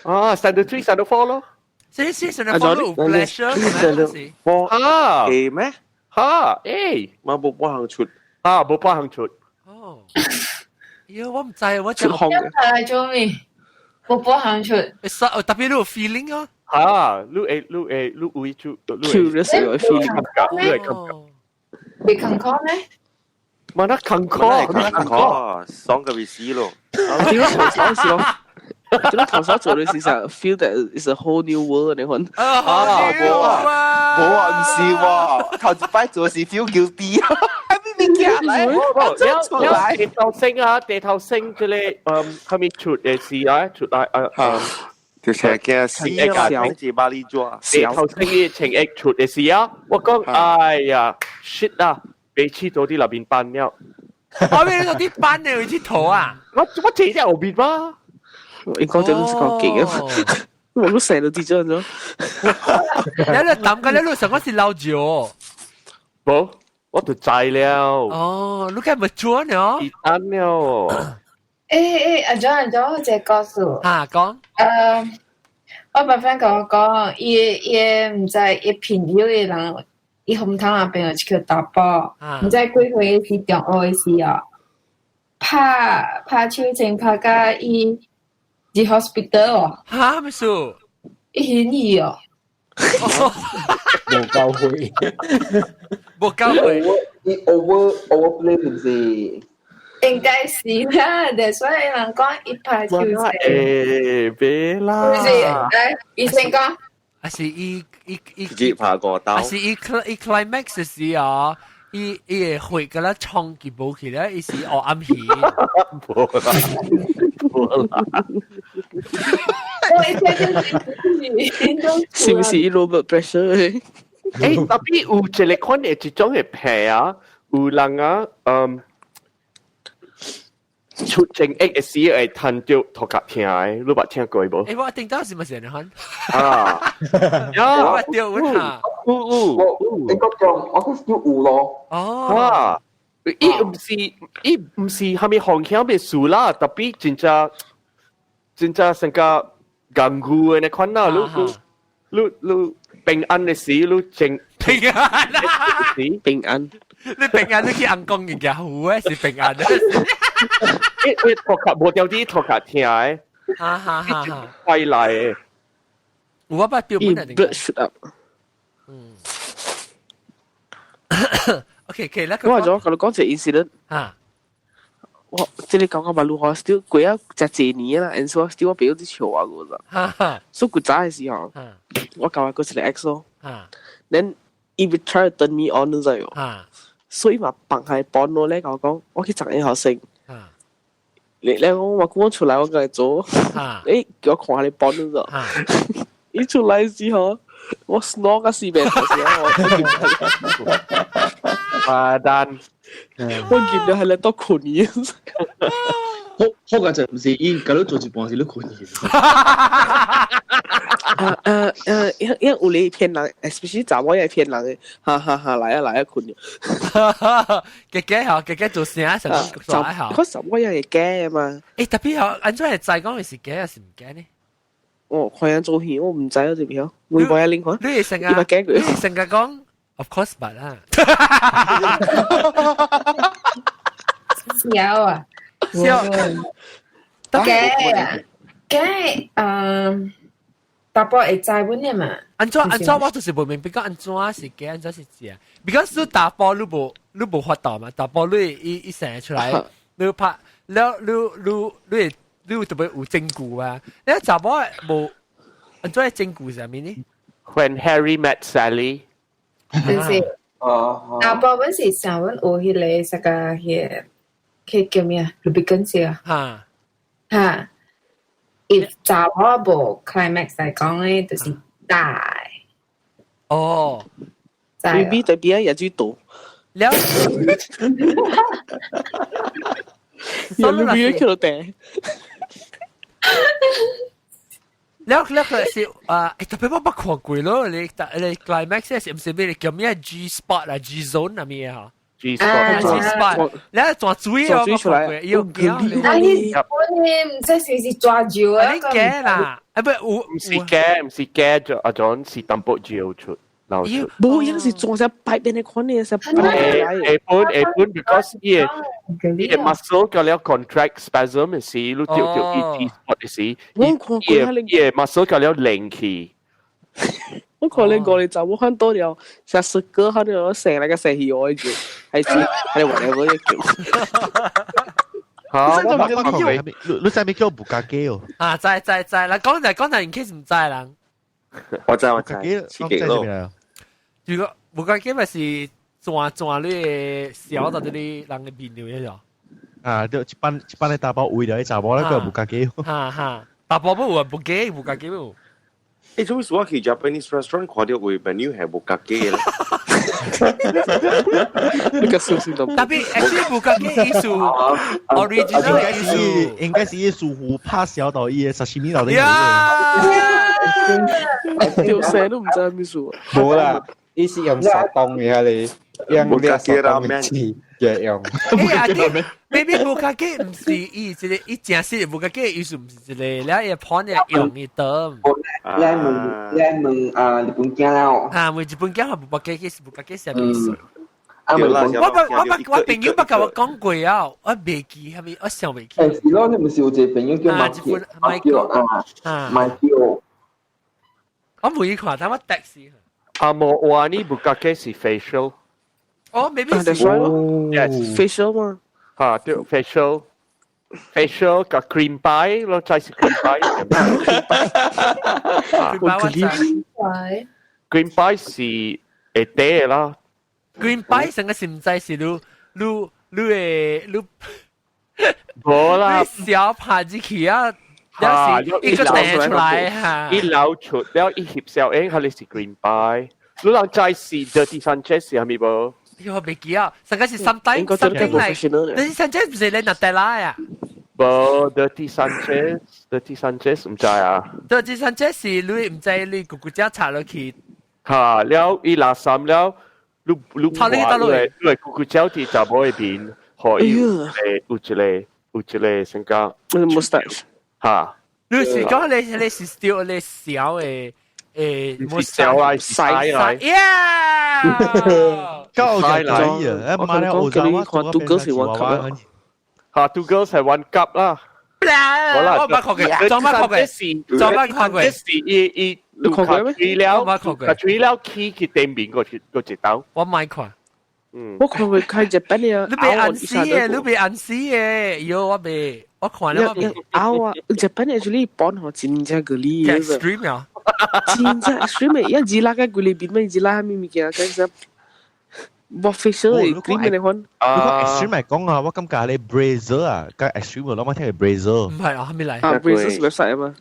啊，standard 3 standard 4 咯。所以是上 follow pleasure 咩？哈會咩？哈誒，嘛無半項出，啊無半項出。哦，喲，我唔知，我就嚟做咩？無半項出。特別你有 feeling 哦。哈，你會你會你會出， curious 有 feeling，你會感覺。未坎坷咩？嘛那坎坷，坎坷，爽個咪死咯。點解頭先是咯？點解頭先做嘅事實 feel that it's a whole new world 你看？啊，無啊，無啊，唔是喎，頭一擺做是 feel guilty，係咪物件來？了了，地頭星啊，地頭星這個嗯，後面出嘅事啊，出來啊，嗯。就成驚死啊！是巴黎抓，地頭星嘅情一出嘅事啊，我講哎呀，shit 啊，被黐到啲那邊班了。我邊嗰啲班你去頭啊？我坐喺後邊嘛。應該就是講勁啊！我都成日都跌咗咗。你喺度諗緊，你喺度想講是老酒。冇，我就知了。哦，你梗係咪做呢？單了。誒誒，阿張阿張，我一個故事。嚇，講。我爸 friend 甲我講，伊伊毋知伊朋友的人，伊紅湯那邊有一個查埔，毋知幾歲是中學的時哦，拍拍手槍拍甲伊入 hospital 哦。嚇，咩事？伊昏去哦。無夠血，無夠血。伊 over overplay 是毋是？應該是啦，所以人講伊拍手槍。誒，別啦！不是，誒，醫生講，還是伊伊伊直接拍過刀，還是伊伊 climax 時啊，伊伊會血個啦衝擊無去咧，伊是黑暗去。無啦，無啦。我一聽就是是唔是伊 low blood pressure？誒，特別有一個款的一種的病啊，有人啊，嗯。出正液的時會彈著頭殼疼的，你捌聽過無？欸，我頂到是咪是安尼？啊，我捌著阮哈。有有有，應該講我講有咯。哦。啊，伊毋是伊毋是蝦米風險的事啦，特別真正真正成個艱苦的那款啦，你你你平安的時，你正平安平安，你平安你去尪公人家有誒是平安的。伊伊頭殼無掉啲頭殼疼的，哈哈哈哈，快來的。有我捌掉本來 blood shoot up。嗯。OK OK，那個我咗同你講一個 incident。啊。我這裡講講馬路嗬，still 過啊真濟年啦，and so still 我朋友啲笑我個咋。所以古早的時候，我交過一個 ex 咯。Then 伊會 try to turn me on 你知無？所以嘛放下幫我咧，我講我去十一學生。你你講我講出來我過來做，誒叫我看下你幫你咗。一出來之後，我 snore 個四遍頭先，我阿丹，我見到係咧多困嘢。好好嘅就唔是伊，假如做一半是你困去。啊啊啊！因因有你騙人，especially 查某也騙人的，哈哈哈！來啊來啊困咗。假假嗬，假假做聲成個嚇。可查某也會假嘛？誒，特別嗬，按怎會知講是假還是唔假呢？哦，看人做戲，我唔知啊，這邊我冇一拎看。你會成日，你會成日講，of course 捌啦。笑啊！笑。假啊！假嗯。查埔會知阮的嘛？按怎按怎我就是無明白講按怎是假，按怎是真。because 你查埔你無你無法度嘛，查埔你伊伊生出來，你拍了你你你會你有特別有證據啊。你查某無按怎證據是啥物呢？When Harry met Sally，就是查埔阮是想阮有彼個啥個彼個，彼叫咩啊？lubricant 啊？哈哈。if 查某無 climax 來講咧，就是大。哦， maybe 特別啊，也最多。了，有 maybe 叫做大。了了佢是啊，特別我捌看過咯，你你 climax 是毋是咩？叫咩 G spot 啊，G zone 啊咩啊？ G 啊 spot ，G spot，你係轉水轉水出來有驚，啊，你本你唔知是是抓住啊？你驚啦，啊不，有唔是驚，唔是驚就阿種是淡薄尿出流出。無，伊是裝成擺邊的款的，是擺會會本會本，because 伊個伊個 muscle 個了 contract spasm 的時，你掉掉伊 G spot 的時，伊伊個 muscle 個了連起。我看你過嚟就我看到了，成十個可能成那個成戲我就係知係 whatever 一叫。嚇！我你你知咩叫 bukkake 哦？啊，知知知，嗱講就講就 in case 唔知啦。我知我知，刺激咯。如果 bukkake 咪是轉轉你個小到啲人嘅面料一樣。啊，對，一般一般的查埔為了查某那個 bukkake。哈哈，查埔冇有 bukkake bukkake 冇。誒，做咩事我去 Japanese restaurant 看到有 menu 係 bukkake 嘅咧？你個小心到。 Tapi actually bukkake 意思 original 意思應該是伊師傅拍小到伊的 sashimi 到底。條聲都唔知係咩事。冇啦，伊是用砂糖嘅你，用啲砂糖嘅字嘅用。欸，阿啲 maybe bukkake 唔是伊一個，伊正式 bukkake 意思唔是一個，了伊盤嘅用伊得。你問你問啊日本囝啦。啊，問日本囝係 bukkake 是 bukkake 啥意思？啊，我我我朋友捌共我講過啊，我袂記係咪？我想袂記。誒，是咯，你唔是有一個朋友叫馬叫啊，馬叫。我冇去看，但我 text。阿莫話呢 bukkake 是 facial。哦，maybe 是。 Yes， facial 嘛。嚇，對，facial。facial 佮 cream pie 咯，再是 cream pie。 cream pie cream pie 是會底啦。 cream pie 成個是毋知是你你你會你。無啦。小拍入去啊！有時一個彈出來哈。一流出了一翕小影，係你是 cream pie。你人再是 Dirty Sanchez 是係咪無？我袂記啊，上個是 something something like Dirty Sanchez 唔是你 Nutella 啊？無 Dirty Sanchez，Dirty Sanchez 唔知啊。 Dirty Sanchez 是你唔知你姑姑姐插落去。嚇，了伊垃圾了，你你插你倒落去，你姑姑姐佇查某嗰邊，予伊有一個有一個成個 mustache 嚇。你是講你你是 still 你小的誒，小啊，細啊， yeah，夠嘅仔啊！媽咧，我就看 two girls 是 one cup 嚇，two girls 係 one cup 啦。好啦，我捌看過，做乜看過？做乜看過？是伊伊你看過咩？了，佢吹了起去頂面個個一刀。我唔愛看。嗯，我看過開日本嘅，你別暗死嘅，你別暗死嘅，喲，我袂，我看了我袂。拗啊！日本 actually 本吼真正個理。 extreme 啊！真正 extreme，一字拉個裏邊咩字拉咩物件，其實冇 facial 嘅 cream 嘅款。如果 extreme 嚟講啊，我感覺你 Brazzers 啊，加 extreme 我諗聽係 Brazzers。唔係啊，係咪嚟？啊，Brazzers 是 website 啊嘛。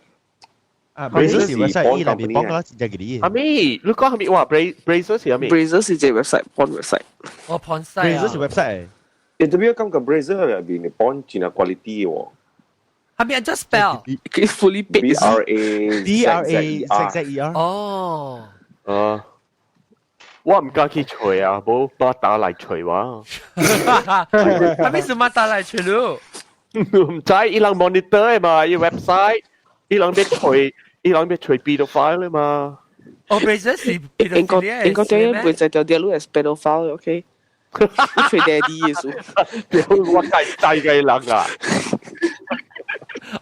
啊，Brazzers 是 website，伊內面幫我真正個理。阿咪，你講係咪話 Brazzers 是阿咪？Brazzers 是隻 website，porn website。我 porn site 啊。 Brazzers 是 website。誒，特別感覺 Brazzers 入邊嘅 porn 真係 quality 喎。係咪 just spell？佢 fully B R A B R A Z Z E R。哦。啊。我唔敢去揣啊，無馬打來揣我。係咪是馬打來揣咯？唔知，伊人 monitor 嘛，伊 website，伊人欲揣，伊人欲揣 pedophile 嘛。哦，Brazzers 是應該應該對，唔會就條條路係 pedophile，OK？你揣爹哋意思。我計大嘅人啊。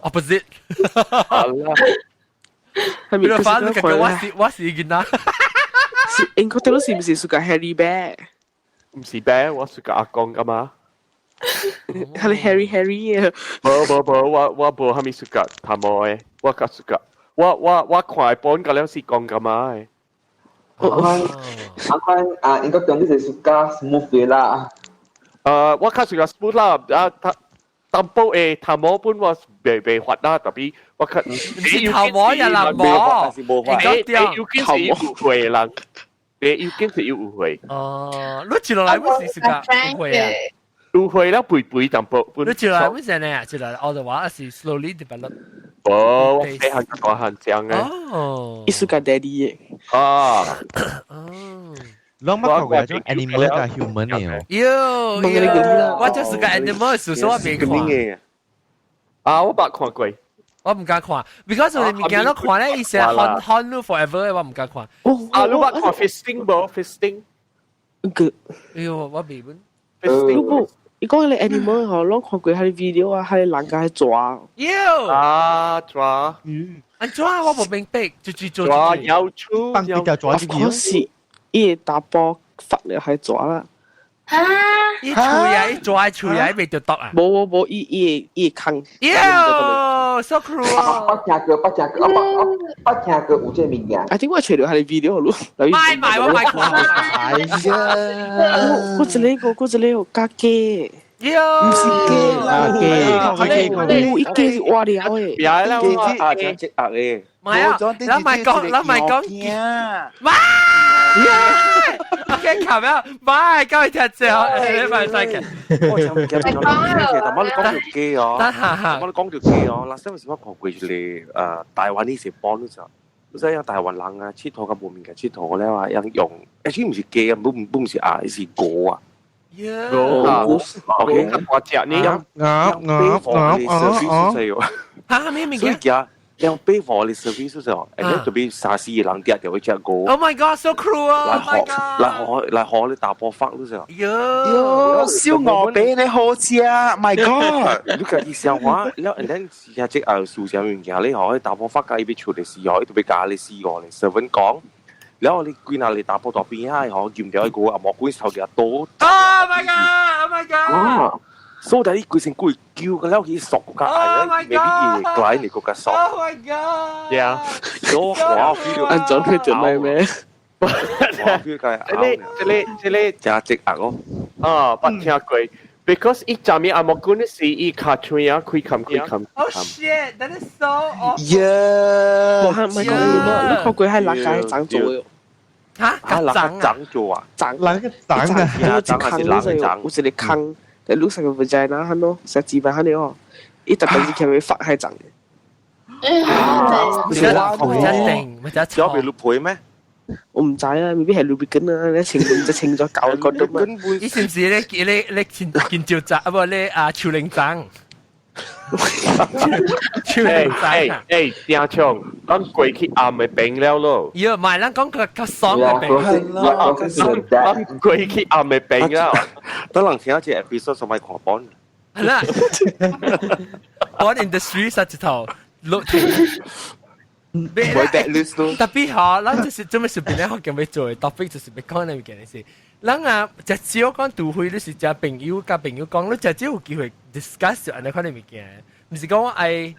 Opposite。好啦。係咪？ pedophile 你講我是我是囡仔。是應該對，是唔是屬個 Harry Bear？唔是 Bear，我屬個阿公噶嘛。係 Harry Harry 啊！無無無，我我無蝦米屬個頭毛的，我較屬個，我我我看本個了是講噶嘛的。阿款啊，應該講你是屬個 smooth 的啦。我較屬個 smooth 啦，啊，他淡薄的頭毛本我袂袂發啦，特別我較。是頭毛也人毛，無法。要緊是有誤會人，你要緊是有誤會。哦，你接落來我是是個誤會啊。誤會了，肥肥淡薄。你接落來我是呢？接落來我就話是 slowly develop。無，我細漢大漢講嘅。哦。伊是個 daddy 嘅。啊。哦。攏捌看過種 animal 甲 human 嘅哦。喲，我就是個 animal，所以我未看。啊，我捌看過。我唔敢看，because 我物件都看咧，伊成 haunt haunt 你 forever，我唔敢看。啊，你捌看 fisting 無？fisting？個。哎喲，我未本。 fisting。伊講你 animal 吼，攏看過彼个 video 啊，彼个人家抓。喲。啊，抓。安怎我無明白，就就做。抓有出。放一條抓進去。是，伊會查埔發了還抓啦。哈！伊喙啊，伊抓喙啊，伊袂著毒啊。無無無，伊伊會伊會空。喲，so cruel。捌聽過，捌聽過，我捌聽過有這個物件。 I think 我揣著彼个 video 咯。買買我買看。哎呀！我一個，我一個加假。喲，毋是假啦，假，有伊假是活了的。別啦，我啊，真積壓嘅。唔係啊，咱咪講，咱咪講，媽！OK，琴日，拜，各位聽眾，禮拜再見。我想唔記得咗，但我你講條機哦，我你講條機哦，嗱，上次我看過一個台灣呢是幫嗰時候，你知影台灣人啊，𨑨迌較無物件𨑨迌了啊，用用，誒，毋是雞啊，不毋是鴨，是鵝啊。鵝，OK，我食呢，鴨鴨鴨鴨鴨，嚇咩物件？所以講。用俾貨你 service 時候，誒，特別沙士人跌就會食鵝。 Oh my god, so cruel！來學來學來學你打波發嗰時候。喲，燒鵝髀你好食，My God！你家己想話，了，然後試下這個數啥物件，你學打波發甲伊欲出的時候，伊特別教你試過咧，servant 講，然後你規那你打波大邊啊，學驗掉一個啊，魔鬼頭條多。 Oh my god! Oh my god! 所以你規身規叫個了去索個較矮，未必伊會來你個較索。 Oh my god! Yeah，所以我 feel 按怎去做咩咩？我 feel 個這個這個這個真積壓哦。啊，捌聽過，because 伊昨暝阿莫君是伊尻喙啊，開冚開冚。 Oh shit! That is so awful. Yeah，我係咪講你看過係哪間長做的？嚇，啊，長長做啊？長，哪個長啊？長還是哪個長？有一個空。你錄成個 vagina 哈咯，成字板哈你哦，伊特別是前面發係長嘅。唔一定，唔一有被錄配咩？我唔知啊，未必係 lubricant 啊，你清就清咗舊個都嘛。你是唔是咧？你你見見照集啊？不，你啊潮靈長。潮靈長啊！誒，丁強，咱過去暗嘅病了咯。喲，唔係，咱講個較爽嘅病。咱過去暗嘅病啊！等人聽一隻 episode 就咪看本。係啦，porn industry 實一頭落。唔會 blacklist 咯。特別嗬，咱就是做咩事變咧？學嘅要做嘅 topic 就是要講呢件事。咱啊，食少講除非你是食朋友佮朋友講，你食少有機會 discuss 按呢款嘅物件。毋是講我愛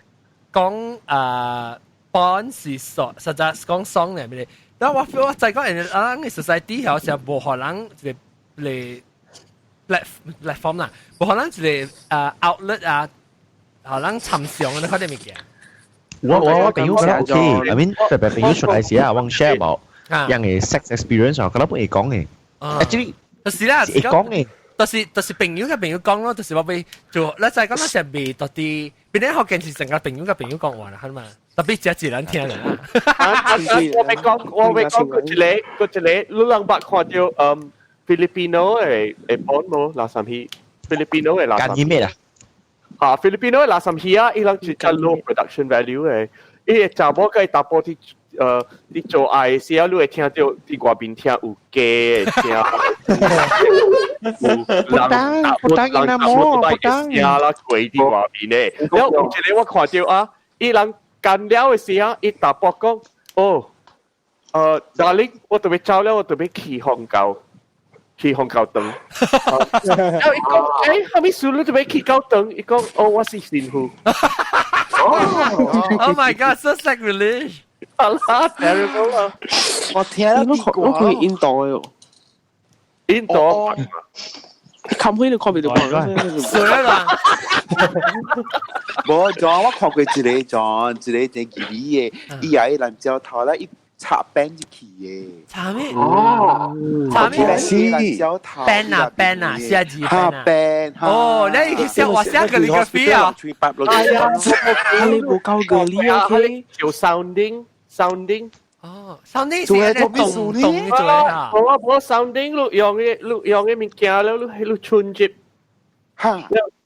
講啊，porn 是爽，實在講爽咧，咩？但我 feel 我再講，人咱嘅 society 好像無予人一個嚟 platform 啦，無予人一個啊 outlet 啊，予人參詳按呢款嘅物件。我朋友覺得 OK，I mean 特別朋友出來時啊，我 share 冇，人嘅 sex experience 我覺得不會講嘅。Actually，就是啦，會講嘅。就是朋友佮朋友講咯，就是我被做，你再講那時未到啲，變咗學件事成個朋友佮朋友講話啦，係嘛？特別只一人聽啦。我欲講，我欲講，嗰一個，嗰一個，你人捌看著嗯，Filipino 的的 porn 無？垃圾戲，Filipino 的垃圾。幹咩啊？啊，Filipino 的垃圾戲啊，伊人是較 low production value 的，伊個查某佮伊查埔佇佇做愛的時候，你會聽著佇外面聽有雞的聲，有人不當人不當聲啦，鬼佇外面的。然後有一個我看著啊，伊人幹了的時候，伊查埔講，哦，darling，我特別走了，我特別起風狗。去紅教堂，然後伊講，欸，啥物事你做欲去教堂？伊講，哦，我是神父。 Oh my god, so sacrilege！啊啦，terrible 啊！我聽了我看印度的哦，印度，冚開你看袂著看。水啦！無，就我看過一個，就一個真吉利的，伊也藍蕉頭咧，伊插 pen 入去的。插咩？哦，插咩？藍蕉頭。 pen 啊 pen 啊，寫字哈 pen。哦，你寫我寫個你個飛啊！哎呀，你無夠個你 OK？有 sounding sounding。哦，sounding 是咧動動做啊。我我 sounding 你用嘅你用嘅物件了，你你春節，嚇，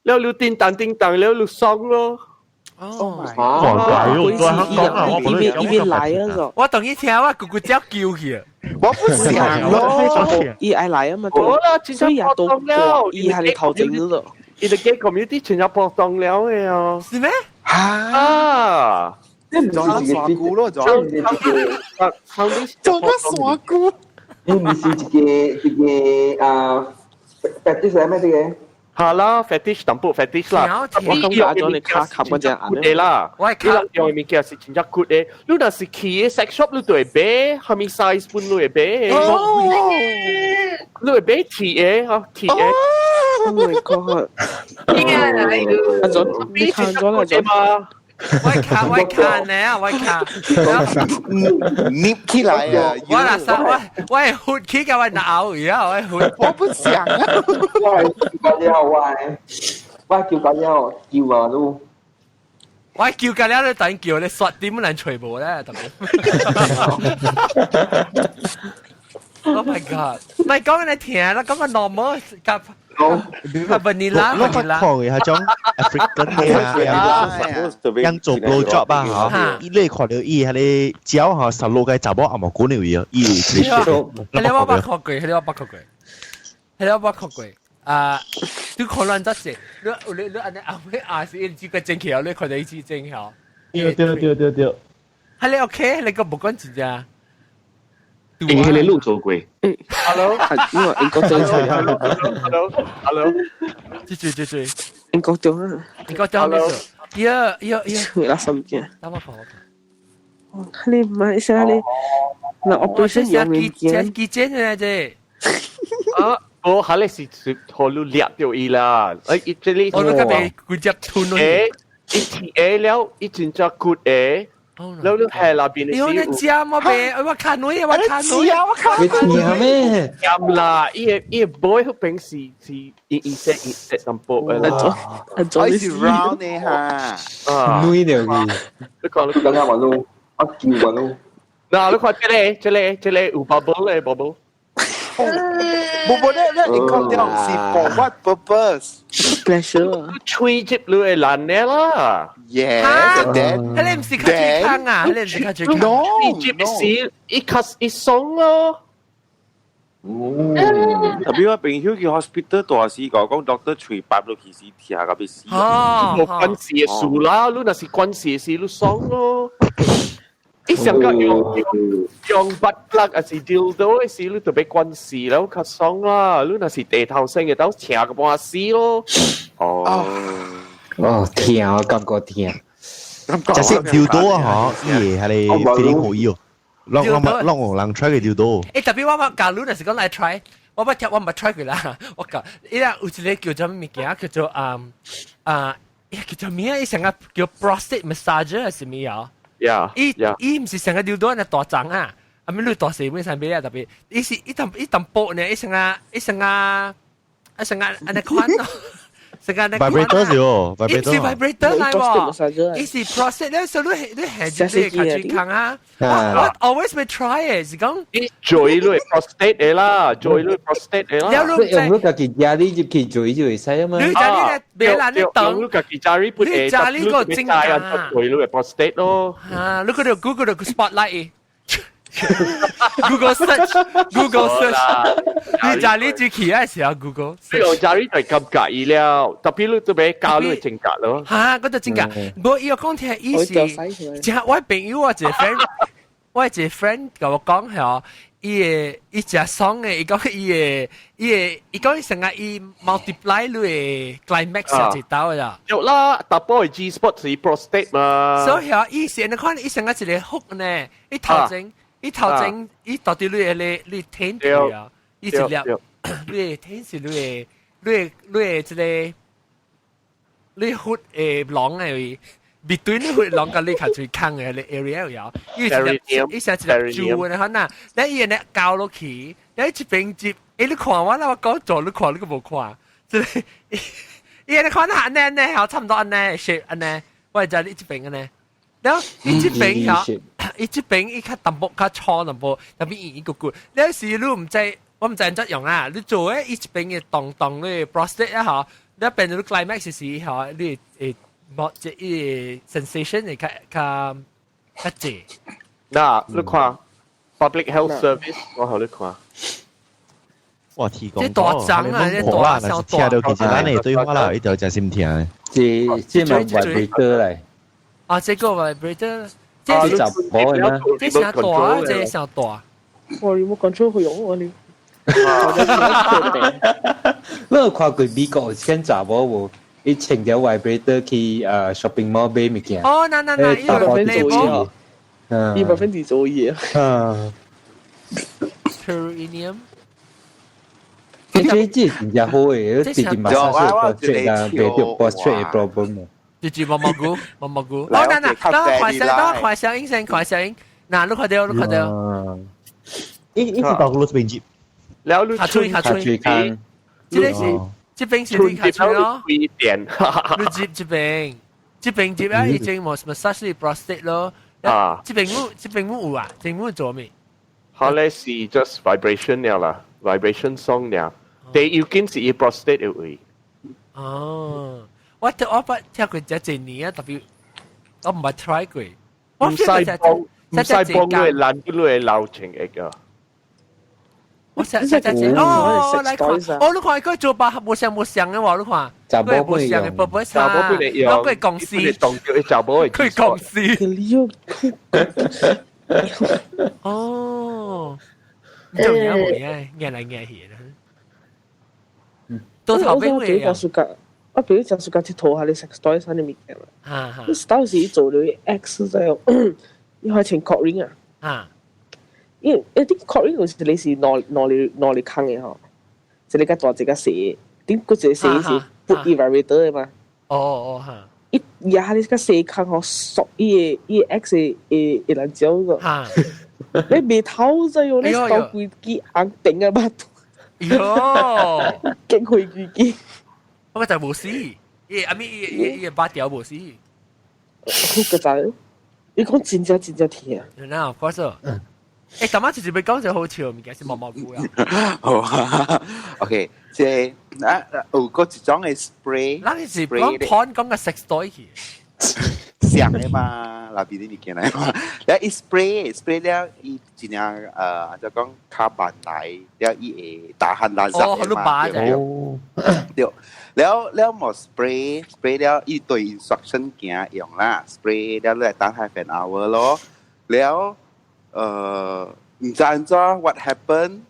了你叮當叮當了你爽咯。哦，哇！我香港啊，我伊邊來啊就。我等於聽我咕咕叫叫去。我不想咯，伊愛來啊嘛。好啦，所以也都伊係你頭前嗰度。伊個 gay community 全部波動了嘅啊。是咩？啊！做乜傻姑咯？做做乜傻姑？你唔是一個一個啊？fetish 係咩啲嘅？係啦，fetish 淡薄 fetish 啦。我感覺咗你卡卡嗰隻眼啦。我卡用物件是真正 good 嘅。你若是去 sex shop，你就會買，蝦米 size 本你會買。你會買鐵嘅，嗬，鐵嘅。 Oh my god！阿總，你看咗啦，總嘛？我卡我卡呢，我卡。捏起來啊！我嗱實我我係血起嘅，我鬧而家我係血。我不想啊！我係叫了我，我叫緊了叫啊都。我叫緊了，你等叫你刷點能除無咧？特別。Oh my god！唔係講你聽啦，咁啊 normal 夾。vanilla 我捌看過彼種 African 嘅啊，人做 blow job 啊，嗬，伊你看到伊彼个鳥嗬，十六個查某阿毛管了伊，伊係你我捌看過，係你我捌看過，係你我捌看過。啊，你可能得是，你你你按呢後尾也是一支個正橋，你看到一支正橋。對對對對對。係你 OK，你個無管真正。你係你錄做過？Hello，因為英國最出 Hello，Hello，對對對對，英國中啊，英國中咩事？呀呀呀！垃圾件。等我看我看。你唔係寫你，嗱我本身用物件。幾錢啊？這？啊，我係你是托你掠掉伊啦，哎，伊這裡我都較被直接吞落去。一鐵了，一真正骨的。แล้ว你係那邊的你那食麼べ？我看女，我看女，我看你聽咩？鹹啦，伊個伊個 boy 彼邊是是伊伊說伊說淡薄的啦，我是 round 的哈，女了去。你看你剛剛話咯，我叫話咯。嗱，你看這個這個這個有 bubble 的 bubble。無無咧咧，你講掉是 for what purpose？ Pleasure。吹接你會爛的啦。 Yes, and then 彼個毋是較最空啊，彼個毋是較最空。 No，吹接是一較一鬆咯。特別我朋友去 hospital 大時講講 doctor 喙拔落去是疼到欲死。哦，無關事的事啦，你若是關事的事，你爽咯。伊上個用用 butt plug 還是 dildo 的時，你就欲關事了，較爽啦。你若是地頭生的，兜疼個半死咯。哦，哦，疼，我感覺疼。假設 dildo 啊，嗬，伊會彼个 feeling 好伊哦。攏攏攏有人 try 過 dildo。欸，特別我捌假如若是講來 try，我捌聽我毋捌 try 過啦。我講，伊啦有一個叫做物件，叫做啊啊，叫做咩啊？伊成個叫 prostate massager 還是咩啊？伊伊毋是成個 dildo 那大張啊，啊咪你大細本上邊啊特別，伊是一淡一淡薄呢，伊成個伊成個伊成個按呢款咯。成個 vibrator 是哦伊毋是 vibrator 來喎，伊是 prostate 咧，所以你你下住你較最空啊。我 always 會 try 的，是講伊做你 prostate 的啦，做你 prostate 的啦。你用你家己家裡入去做就會使啊嘛。你家裡咧，別啦，你等。用你家己家裡不你家裡個真啊，做你 prostate 咯。啊，你嗰度 Google 個 spotlight。Google search，Google search，你家裡就起來時候 Google。你用家裡就感覺伊了，特別你都欲教你真格咯。嚇，嗰就真格。無伊個講聽意思，真我朋友啊，一個 friend，我一個 friend 共我講係伊會伊誠爽的，伊講伊會伊會伊講伊成日伊 multiply 你的 climax 一道啦。有啦，查埔的 G spot 是 prostate 嘛。所以啊，伊是按呢款，伊成日一個 hook 呢，伊頭前伊頭前伊到底你的你天住啊，伊一粒你的天是你的你的你的這個你血的囊的位。between 你血囊佮你較最空的彼個 area 有，伊一粒伊成一粒珠的可能，你伊按呢攪落去，你一邊接，欸你看我啦，我講做你看你閣無看，這個伊按呢看按呢按呢，差不多按呢 shape 按呢，我會知你這邊按呢，然後伊這邊吼，伊這邊伊較淡薄較粗淡薄，特別伊個骨。你是你毋知，我毋知按怎用啊？你做誒，伊這邊嘅動動你 prostate 啊嗬，你變做 climax 時嗬，你會冇這伊 sensation 會較較較濟。嗱，你看 Public Health Service，我予你看。哇！提供這大張啊，這大小聽到其實咱的對話啦，一條真心聽。這這嘛 vibrator 嚟。啊，這個 vibrator，這是查某的嗎？這啥大，這啥大。我 remote control 會用我哩。你有看過美國有間查某無？伊穿條 vibrator 去shopping mall 買物件。哦，嗱嗱嗱，伊百分做嘢，伊100%做嘢。啊。 Perineum。這這真正好嘅，直直馬上是 prostate 啊，袂到 prostate problem。直直毛毛菇，毛毛菇。哦，嗱嗱，等我看聲，等我看聲音先，看聲音。嗱，你看到，你看到。伊伊是到路這邊接。了你卡吹卡吹，這個是這邊是你卡吹咯。幾點？你接這邊，這邊接啊，已經冇 massage prostate 咯。啊，這邊冇，這邊冇有啊，這邊冇做咩？佢咧是 just vibration 了啦，vibration song 了。第要緊是伊 prostate 的位。哦，我聽我捌聽過這一年啊，特別我毋捌 try 過。毋使幫，毋使幫你爛你的流程液啊。我想想想哦，來看，哦，你看佢做把無像無像的喎，你看，查某無像的，寶寶查，我佢公司，查某的，佢公司。哦，做嘢無嘢，硬來硬去的。到頭尾會啊！我比如講暑假佚佗下你 sex toy 啥物物件啦，你當時做了 X 就，你開穿 cock ring 啊。啊。因為一啲 cock ring 有時你是攞攞嚟攞嚟坑嘅嗬，一個較大一個細，頂嗰一個細是 put 伊 vibrator 的嘛。哦哦嚇。伊壓你個細坑嗬，索伊個伊個 X 的的的辣椒個。嚇。你未偷啫喲，你到規支紅頂啊巴。喲。激開規支。我就無死，伊阿咪伊伊伊把條無死。好個仔，你講真正真正疼。那 of course。欸，今晚直接俾講就好笑，物件是毛毛菇啊。好啊，OK，即係啊，有個一種嘅 spray，咱是講 porn 講個 sex toy 去。像的嘛，那邊啲物件來嘛，了伊 spray spray 了，伊真正就講較慢來，了伊會打鼾垃圾嘛，對對，了了無 spray spray 了，伊對 instruction 行用啦，spray 了你來等 half an hour 咯，了毋知按怎 what happen，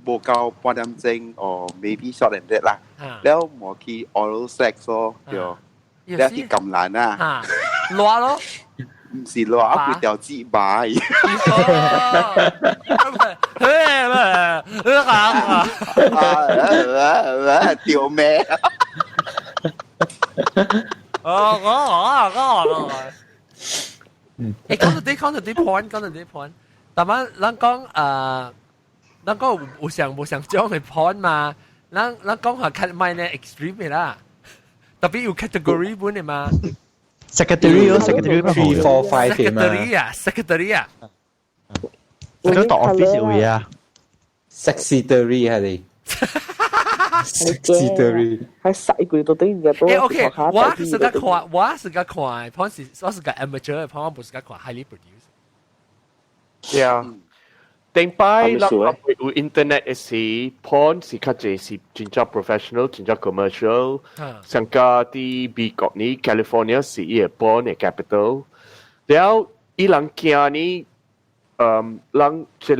無夠半點鐘，or maybe short than that 啦，了無去 oral sex 咯，對。了去撳爛啊！爛咯，毋是爛，啊規條舌白。嘿，啊啊！丟咩？哦，我我我欸，講到啲講到啲 point，講到啲 point，但係咱講咱講有上無上種的 point 嘛？咱咱講下較莫呢 extreme 的啦，特別有 category 本的嘛。 Secretary 咯，secretary 3, 4, 5 secretary 啊，secretary 啊。我覺得 office 有嘢啊。 Secretary 係你。Secretary 還細個都等於都。欸，OK，我是個看，我是個看，porn 是我是個 amateur 的 porn，我不是個看 highly produced。 Yeah。頂擺咱有 internet 的時，porn 是較濟是真正 professional，真正 commercial。像個佇美國呢，California 是伊個 porn 的 capital。了，伊人驚呢，人這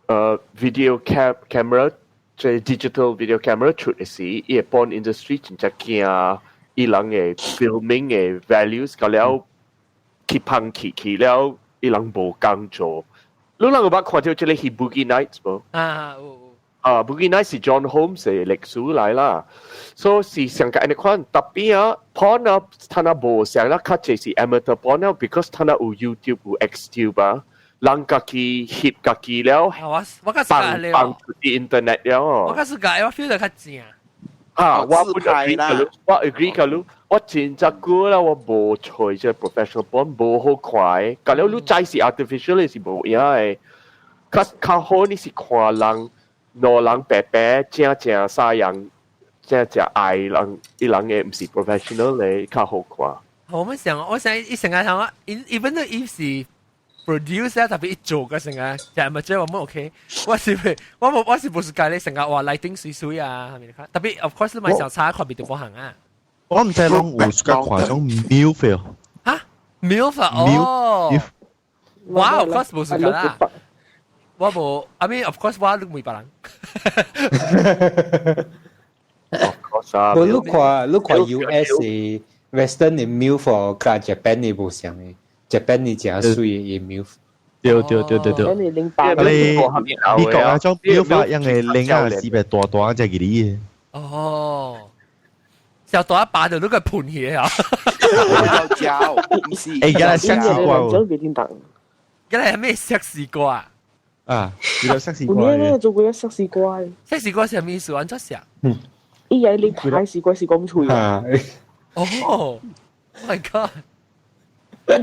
個video camera，這 digital video camera 出的時，伊個 porn industry 真正驚伊人的 filming 的 values，到了去芳去去了，伊人無工做。你人有捌看到這個戲《Boogie Nights》無？啊，有。啊，《Boogie Nights》是 John Holmes 的歷史來啦，所以是上個按呢款，特別啊，porn 啊，他那無像啦，較濟是 amateur porn 啊，because 他那有 YouTube 有 XTube 啊，人家己翕家己了，我我較放放出啲 internet 了。我較是個，我 feel 得較正。啊，我不 agree 㗎嚕，我 agree 㗎嚕，我真正久啦，我無揣這 professional porn 無好看的，隔了你知是 artificial 的是無影的，較較好你是看人，兩人白白正正三樣，正正愛人，伊人的毋是 professional 的較好看。我們想，我想一成日想啊，even though 伊是 producer 特別一做嘅成日，就係咪即係我們 OK？我是我冇我是不是介你成日話 lighting 水水啊，係咪？特別 of course 你咪小差看別就冇行啊。我毋知攏有較看種 milf 嚇 milf 哦，我 of course 無是啦。我無，I mean of course 我你問別人。 Of course 啊。我你看你看 US 的 Western 的 milf 佮 Japan 的無相的，Japan 的誠媠的 milf。對對對對對。你美國啊種 milf 樣的領啊是別大大隻個哩。哦。小大把就嗰個盤起啊！有唔是。欸，而家係錫絲瓜喎。而家係咩錫絲瓜？啊，有錫絲瓜。有咩做過一錫絲瓜？錫絲瓜是咩意思？按怎錫？伊嘢你派絲瓜是咁脆啊！哦，My God！打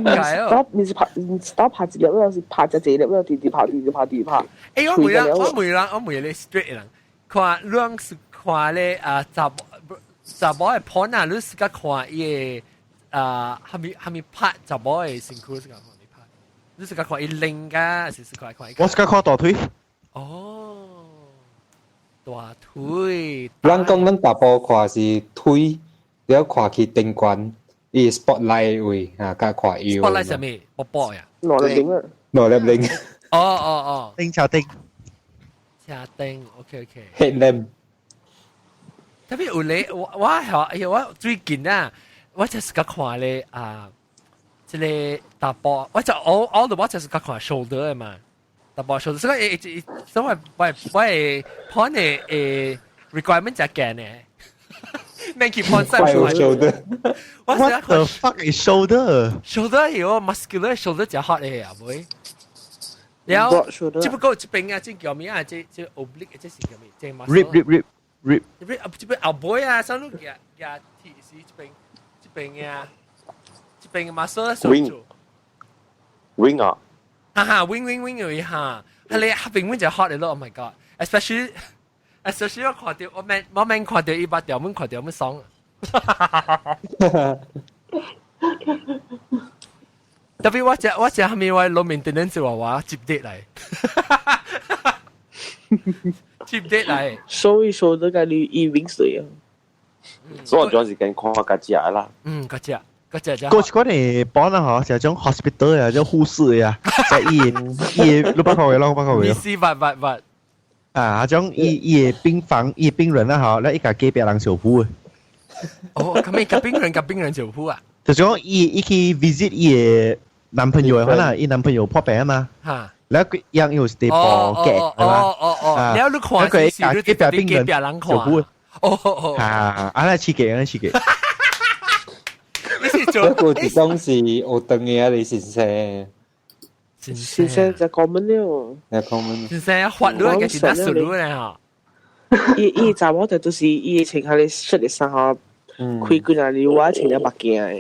唔是拍，唔是打拍一粒，是拍一隻粒，直直拍，直直拍，直直拍。欸，我問啦，我問啦，我問你 straight 人，看兩是看咧啊，查查某的 porn 啊，你是較看伊個啊，蝦米蝦米拍查某的身軀是較看你拍，你是較看伊拎噶，還是看看？我是較看大腿。哦，大腿。咱講咱大埔看是腿，了看去頂懸，伊 spotlight 位啊，較看腰。 spotlight 啥物？波波呀？2粒零啊！2粒零。哦哦哦。頂車頂。車頂，OK OK。 Headlamp。特別有咧，我我係哎呀，我最近啊，我就是較看咧啊，這個大波，我就我我我就是較看 shoulder 的嘛，大波 shoulder，所以誒，所以我我的 porn 的誒 requirement 就驚呢，免去 porn 上 shoulder。 What the fuck is shoulder？ shoulder 有 muscular shoulder 就 hot 的啊，妹。然後，只不過這邊啊，這叫咩啊？這這 oblique 這是叫咩？這 rib rib rib rib 這邊這邊後背啊，上路夾夾鐵絲這邊這邊啊，這邊 muscle wing wing 啊，哈哈 wing wing wing 有一下，係你下邊 wing 就 hot 咯，Oh my god！especially especially 我看到我免我免看到伊把條門看到我爽。特別我食我食後面我攞面點樣做話我接啲嚟，接啲嚟。所以說這個你伊 wing 水啊。所以我陣時間看較食啦。嗯，較食，較食過去嗰啲幫啦嗬，就種 hospital 啊，種護士啊，就伊伊六百塊咯，600塊。意思八八八。啊，種伊伊病房伊病人啦嗬，咧伊共隔壁人相撲。哦，咁咩隔病人隔病人相撲啊？就講伊伊去 visit 伊男朋友可能伊男朋友破病啊嘛。嚇！然後佢樣又是地婆嘅，係嘛？哦哦哦，然後你看佢隔壁病人相撲。哦哦，啊，啊，那刺激，那刺激。你是做？嗰個當時學長嘅啊，你先生。先生就講乜了？係講乜？先生發女嘅是得數女咧嚇。伊伊查某就就是伊穿下你出嚟衫下，開罐啊，你我穿了目鏡的。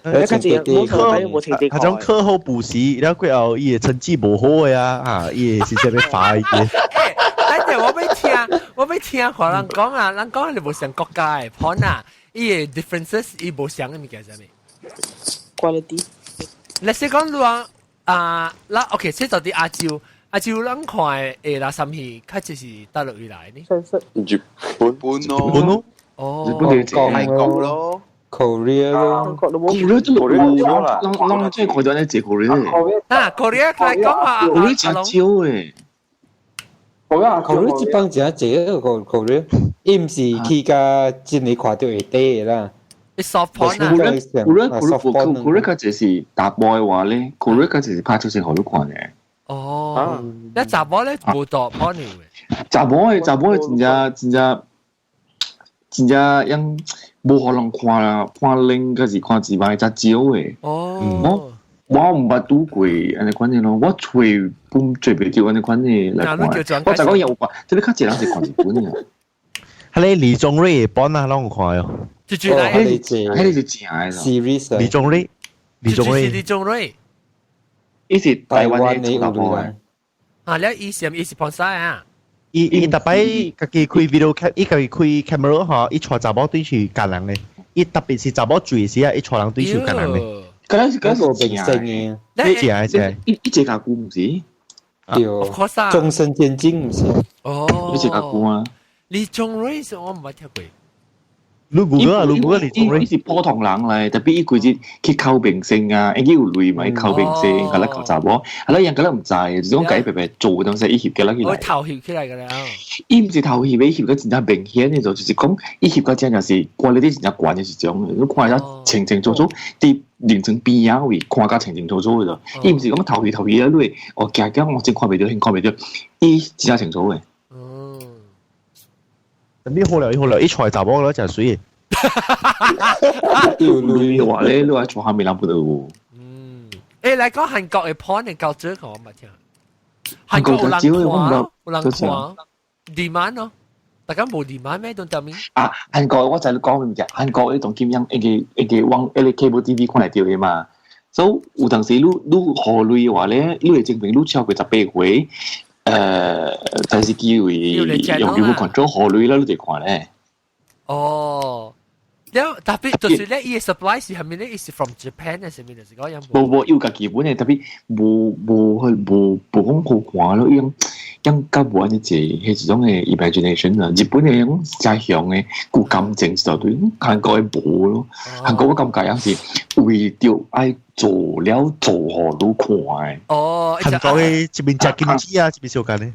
你較濟佢種課後補習，然後過後伊成績無好的啊，啊，伊是這邊罰伊。等陣我欲聽，我欲聽看人講啊，人講你無相國家的 porn 啊，伊的 differences 伊無相的物件啥物？Quality。你是講你話啊，那 OK，這就佇亞洲，亞洲咱看的垃圾戲，較濟是大陸來呢？日本咯，日本咯，哦，日本就泰國咯，Korea 咯，Korea 真係有啦，咱咱真係看到呢隻 Korea。啊，Korea 來講啊，Korea 真少誒。 Korea Korea 這幫真濟個 Korea，伊毋是去甲真係看到會底的啦。 soft porn 啊，Korea Korea Korea 較濟是查埔的話咧，Korea 較濟是拍出先予你看嘅。哦，那查某咧無大 porn 嘅。查某的查某的真正真正真正樣無予人看啦，看靚還是看自拍較少的。哦。我毋捌拄過按呢款的咯，我揣本做袂著按呢款的來看。我就講有看，這個較濟人是看日本的。係你李宗瑞幫啊，攏有看喲。就就來，迄個是正的 series。李宗瑞，李宗瑞，李宗瑞，伊是台灣的查某的。啊，了伊是伊是幫晒啊。伊伊逐擺家己開 video cam，伊家己開 camera 吼，伊帶查某對去幹人咧。伊特別是查某醉時啊，伊帶人對去幹人咧。嗰是嗰是明星嘅，正正。伊伊這家久毋是？對，終身監禁毋是？哦，伊這家久啊。李宗瑞是我毋捌聽過。你 Google 啊，你 Google 李宗瑞伊是普通人嚟，特別伊規日去溝明星啊，伊有鐳嘛，伊溝明星，佢咧溝查某，係啦，人佢咧毋知，就是講計白白做東西，伊翕嘅啦起來。我頭翕起來嘅啦。伊毋是頭翕，伊翕個真正明顯嘅，就是講伊翕個真正是管理得真正懸嘅一種，你看一清清楚楚，佇靈床邊仔位看甲清清楚楚嘅就，伊毋是講頭翕頭翕啊，你哦驚驚我真看袂著，看袂著，伊真正清楚嘅。你好了，好了，一出來查某了，真水。有鐳話咧，你話坐下面人不得有。嗯，誒，來講韓國嘅 porn 嘅較少，我唔捌聽。韓國有人看，有人看，demand 咯，大家無 demand 咩？當當面。啊，韓國我知你講咩物件？韓國迄種咁樣一個一個網，一個 cable TV 看會著的嘛。所以有當時你你予鐳話咧，你會證明你超過18歲。電視機位用 remote control 予鐳啦，你就看咧。哦，了特別就是咧，伊嘅 supply 是係咪咧？伊是 from Japan 定係咩？就是講有無無有家己本嘅，特別無無去無無講好看咯，樣樣較無按呢濟，彼一種嘅 imagination 啊。日本嘅種真強嘅，有感情一大堆，韓國嘅無咯。韓國我感覺樣是為著愛做了做予你看嘅。哦，韓國嘅一邊食金雞啊，一邊相干咧。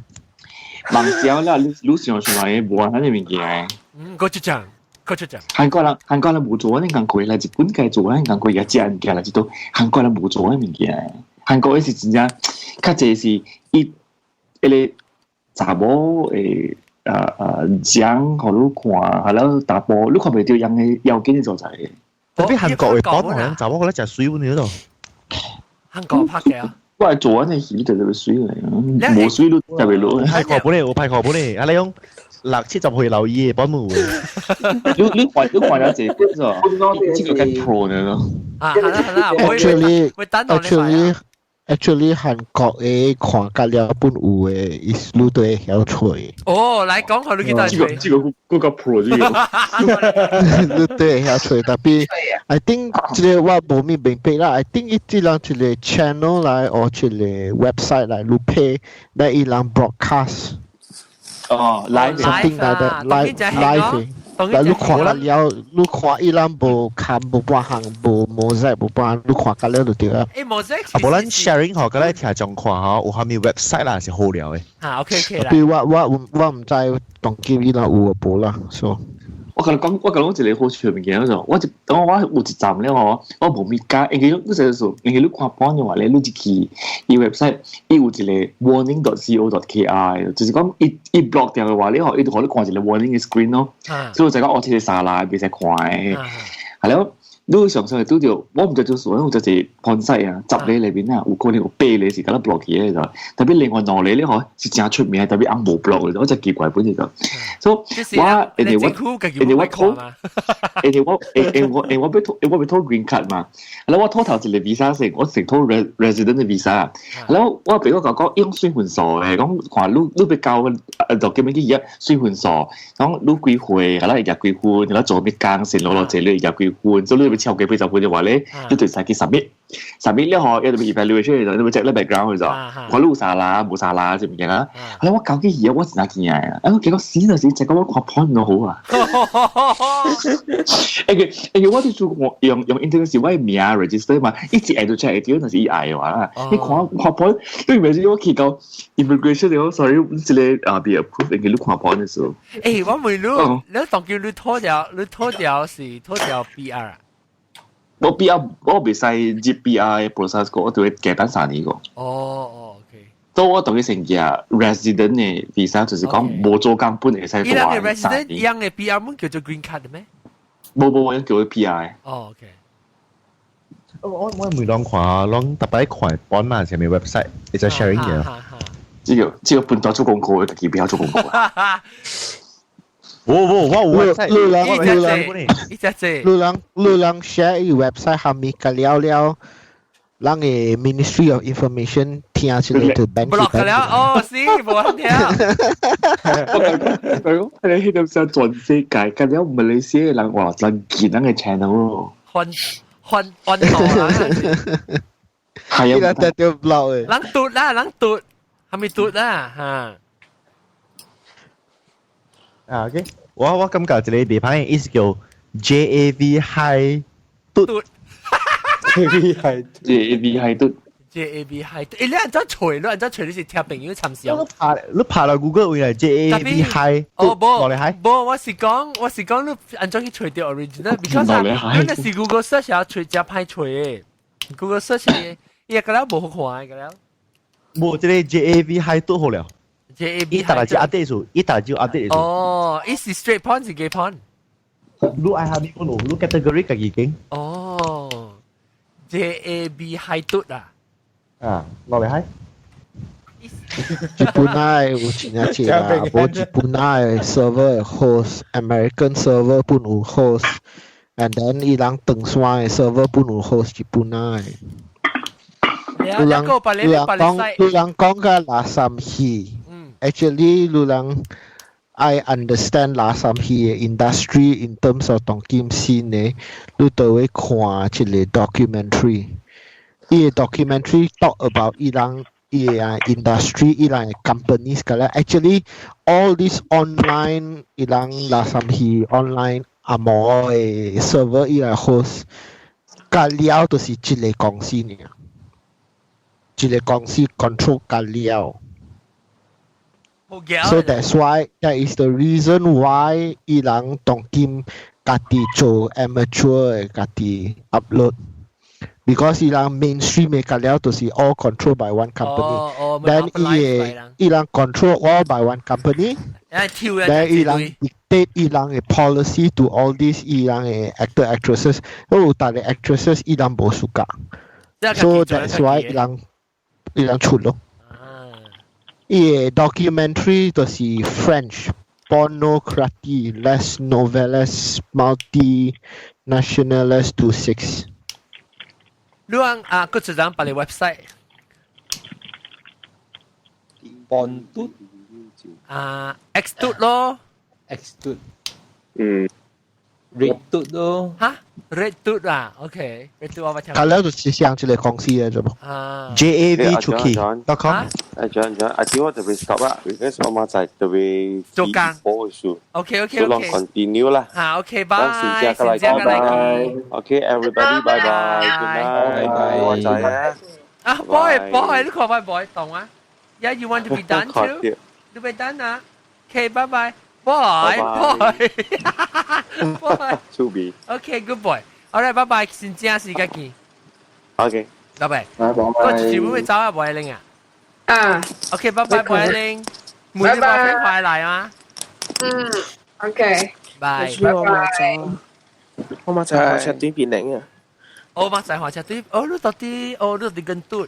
夢想啦，你你想出來嘅無按呢物件。嗯，我就講。韓國人，韓國人無做按呢工課啦，日本該做按呢工課也食物件啦，這都韓國人無做按呢物件。韓國的是真正較濟是伊彼個查某會講予你看，係了查埔，你看袂著樣的要緊的所在。特別韓國的講可查某覺得誠媠阮嗰度。韓國拍嘅啊！我係做按呢戲就特別媠嚟，無媠你特別落。拍過本嚟，有拍過本嚟，啊你講。六七十歲留意嘅保姆。你你看你看了這個，這個更 pro 呢咯。啊，好啦好啦，actually actually actually 韓國嘅看甲了本有嘅，伊你都會曉揣。哦，來講下你幾大歲？這個這個更 pro 這個。你都會曉揣，特別 I think 這個我無咪明白啦。I think 伊這人一個 channel 來，或一個 website 來，你 pay，來伊人 broadcast。哦，live something like that live live 來你看了，你看伊人無看無半項，無模式無半，你看甲了就對啦。誒，模式啊，無咱 sharing 吼，佮咱聽眾看吼，有啥物 website 啦是好料的。嚇，OK OK 啦。對，我我我毋知當今伊人有無啦，所以。我共你講，我共你講一個好笑的物件，就我一當我有一站了吼，我無物加，因為你就是說，因為你看報的話咧，你入去伊 website，伊有一個 warning.co.kr，就是講伊伊 block 掉的話，你吼，伊就予你看一個 warning 的 screen 咯。所以我就講哦，這個沙拉袂使看的。係了，你常常會拄著，我毋知做數，我就是 porn site 啊，十個內面啊，有可能有八個是共咱 block 起的，就特別另外兩個咧吼是誠出名，特別翁無 block 的，我真奇怪本就。所以我因為我因為我討，因為我因為我因為我欲討我欲討 green card 嘛，然後我討頭一個 visa 先，我先討 resident 的 visa，然後我朋友共我講，伊講算分數的，講看你你欲交就叫物去伊算分數，講你幾歲，然後會舉幾分，然後做咩工，先落落這裡會舉幾分，所以你欲超過80分的話咧，你就使去 submit。submit 了後，伊就 evaluation 就你欲 check 你 background 就，看你有啥啦，無啥啦，這物件啦。後來我交去伊，我真驚啊！哎，我結果死就是，就講我看 porn 都好啊。因為因為我佇做用用 internet 是我的名 register 嘛，一直愛就 check 會著，若是伊愛的話啦。你看看 porn，你每次我去到 immigration 的，sorry，這個啊被 approve，因為你看 porn 的時候。欸，我問你，你當叫你脫掉，你脫掉是脫掉 PR 啊？我 PR 我袂使入 PR 的 process 過，我就會加等3年個。哦哦，OK。所以我當佢成件 resident 的 visa，就是講無做工本會使伊人的 resident，伊人的 PR 們叫做 green card 咩？無無，我叫做 PR。哦，OK。我我每攏看，攏逐擺看本啊，啥物 website，會使 sharing 嘅。這個這個本當做功課，家己不要做功課。無無，我有 website。你人你人，伊只隻。你人你人 share 伊 website 下面個了了，人嘅 Ministry of Information 聽起來就 ban block 了，哦，是無人聽。係咯，你喺度想全世界，咁樣馬來西亞人話真見人嘅 channel 咯。換換換頭啊！係啊，得掉 block 嘅。人嘟啦，人嘟，係咪嘟啦？嚇！啊，OK，我感覺一個袂歹，伊是叫 JAV High 嘟，JAV High JAV High 嘟，JAV High，欸，你按怎揣？你按怎揣？你是聽朋友參詳？你拍了 Google 位來 JAV High 哦，無，落嚟 High，無，我是講，你按怎去揣著 original？because 你若是 Google search 啊，揣誠歹揣的，Google search 伊個了無好看個了。無，這個 JAV High 嘟好了。 JAV 伊逐日就 update 數，伊逐日就 update 數。哦，伊是 straight porn 是 gay porn？你愛蝦米講咯？你 category 家己揀。哦，JAB High 嘟啊。啊，落嚟 high。日本仔有真正濟啦，無日本仔的 server 會 host，American server 本有 host，and then 伊人唐山的 server 本有 host 日本仔的。有人有人講，有人講個垃圾戲。Actually，有人愛 understand 垃圾戲的 industry in terms of 當今新的，你都會看一個 documentary。伊個 documentary talk about 伊人伊個 industry，伊人 companies 個咧。Actually，all this online 伊人垃圾戲 online 阿摩的 server 伊來 host，甲了就是一個公司爾。一個公司 control 甲了。So that's why that is the reason why 伊人當今家己做 amateur 的家己 upload。because 伊人 mainstream 的甲了就是 all controlled by one company。Then 伊個伊人 control all by one company。Then 伊人 dictate 伊人的 policy to all these 伊人的 actor actresses。有逐個 actresses 伊人無 suka。So that's why 伊人伊人出咯。伊個 documentary 就是 French Pornocratie Les Nouvelles Multinationales du Sexe。你講啊，閣一張別个 website。 porn 嘟啊，X 嘟咯，X 嘟，嗯，Red 嘟咯，嚇，Red 嘟啊，OK，Red 嘟我捌聽。佢咧就是上一個公司嘅啫噃。啊，JAV 出去 .com。誒，轉轉，阿啲我特別 stop 啦，because 我媽在特別做工。波數。 OK。 So long continue 啦。嚇，OK，拜。先過來見。OK，everybody，拜拜，good night，拜我仔啊。啊，boy boy，你看拜 boy，懂啊？Yeah, you want to be done too? 你被 done 啊？OK，拜拜，boy boy boy。出邊。 OK, good boy. All right，拜拜，先正時間見。 OK，拜拜。拜拜。我全部會走啊，博玲啊。啊。 OK，拜拜，博玲。每日快快來啊。嗯，OK。拜。我媽仔，我媽仔火車對邊零啊。我媽仔火車對，哦，你到底，哦，你到底跟嘟。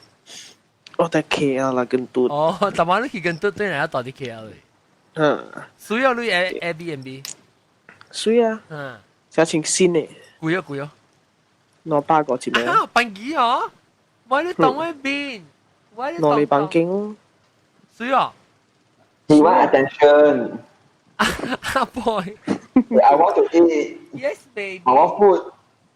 我在 KL 啦，跟嘟。哦，但係你去跟嘟對嚟，到底 KL 嘅。嗯。所有你 Airbnb。水啊。嗯。寫成新的。貴啊貴啊。200個一暝。啊，辦機哦！我你當我邊，我你攞你房間。水啊。 He want attention. 啊 boy. I want to eat. Yes, baby. I want food.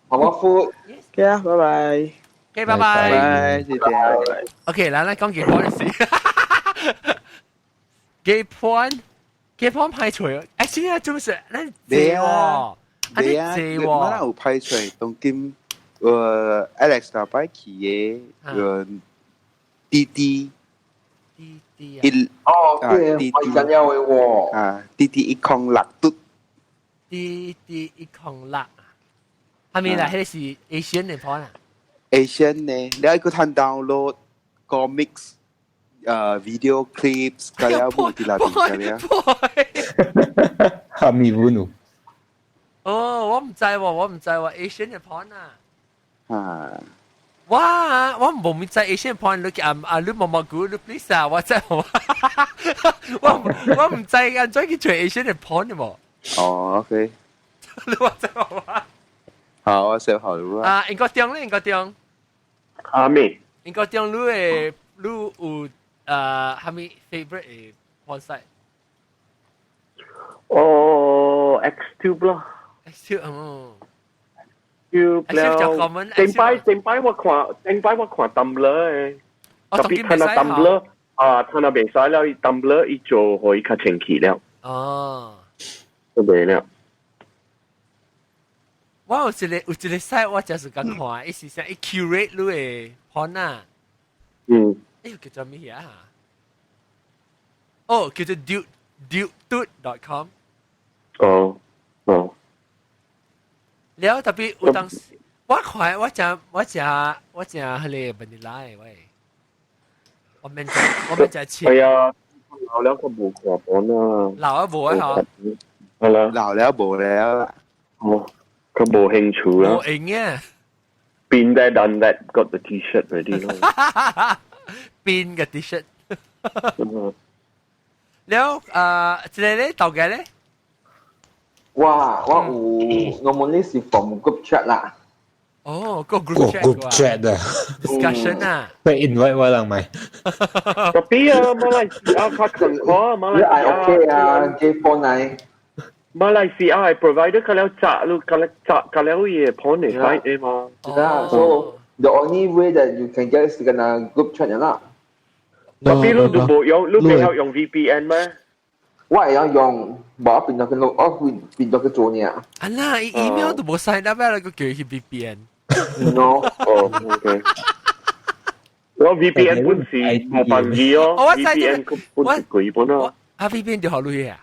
I want food. Yeah, 拜拜。 OK，拜拜。拜，謝謝。 OK，來來講 gay porn 先。gay porn，gay porn 排除，actually 啊，做咩事？咱濟喎，對啊，濟我喎。有排除當今Alex 大擺去嘅滴滴。滴滴一哦，對，我緊要嘅喎。啊，滴滴106嘟。滴滴106，係咪啦？彼個是 Asian 的 porn 啊？ Asian 呢，你愛閣通 download comics，video clips，個了無佇內邊個了。哈咪烏努。哦，我毋知喎，我毋知喎，Asian 的 porn 啊。啊。哇！我無毋知 Asian porn，你啊啊，你摸摸估，你 please 啊，我真我我毋知按怎去揣 Asian 的 porn 的無？哦，OK。你 WhatsApp 我啊？好，我 send 好你啊。啊，應該點咧？應該點？阿咩？應該點？你會你有蝦米 favorite 嘅 porn site？哦，Xtube 咯。 Xtube 哦。 Tube 了。頂擺我看，頂擺我看 Tumblr 嘅。特別睇下 Tumblr 啊，睇下袂使了，Tumblr 伊做予伊較清氣了。哦。都袂了。我有一個 site 我就是咁看，伊是啥？伊 curate 你的 porn 啊。欸，叫做咩啊？哦，叫做 dude.com。哦哦。了特別有當時，我看我食彼個 vanilla 的喂，我免食切。係啊，老了我無看本啊。老啊無啊嗬。係啦。老了無了。哦，佢無興趣啦。無閒啊。 Been there, done that, got the T-shirt ready 咯。邊個 T-shirt？了這個咧，大概咧？哇！我有 normally 是 from group chat 啦。哦，個 group chat group chat 啊，discussion 啊。被 invite 我人咪？特別啊，馬來西亞較近可，馬來西亞 OK 啊，寄放嚟。馬來西亞 provider 佢了炸路，佢了炸，佢了嘢 porn 嚟睇嘅嘛。 Yeah, so the only way that you can get is 跟 group chat 啦。特別你都冇用，你未有用 VPN 咩？我會曉用，無我變咗去錄，我會變咗去做呢。啊啦，email 都冇 sign up 啦，個叫佢 VPN。 No，哦，OK。我 VPN 本是冇辦法哦，VPN 佢本是貴本咯。啊，VPN 就好類啊。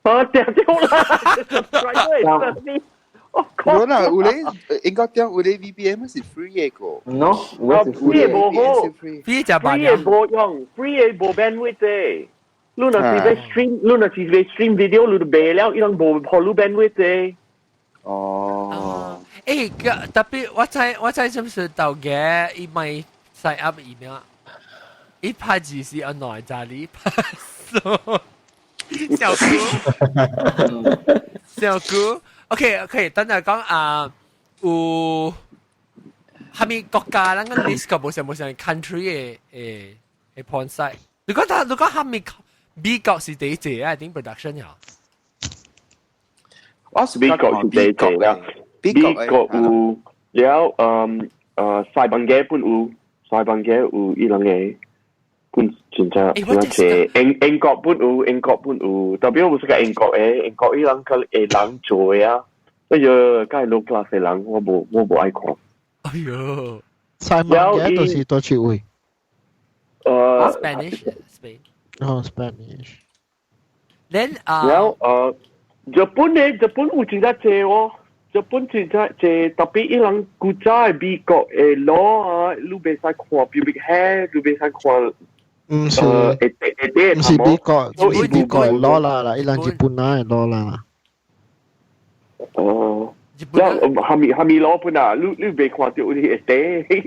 啊，掉掉啦！我嗱有咧，應該點有咧 VPN 是 free 嘅個。 No，我是 free 嘅無好，free 就 free 嘅無用，free 嘅無 bandwidth 嘅。你若是欲 stream，你若是欲 stream video，你就袂了，伊人無予你 bandwidth 嘅。哦。欸，特別我知是不是豆嘅，伊咪 sign up email，伊拍字是按內在裡拍數。小姑，小姑，OK OK，等陣講啊，有蝦米國家咱個 list 個無上無上 country 的 porn site。如果蝦米美國是第一隻啊，定 production 呀？我是美國是第一隻啦，美國有了，西班牙本有，西班牙有伊人个。本真正真正英國本有，英國本有，特別我是個英國的，英國伊人個會人做的啊，哎喲，梗係 low class 的人，我無愛看。哎喲，西班牙都是多處位。Spanish Spain。哦，Spanish。 Then 啊，然後日本咧，日本有真正濟哦，日本真正濟，特別伊人古早的美國的 law 啊，你袂使看 pubic hair，你袂使看。唔是，唔是美國，唔是美國攞啦啦，伊人日本人攞啦。哦，蝦米攞本啊？你袂看到你會底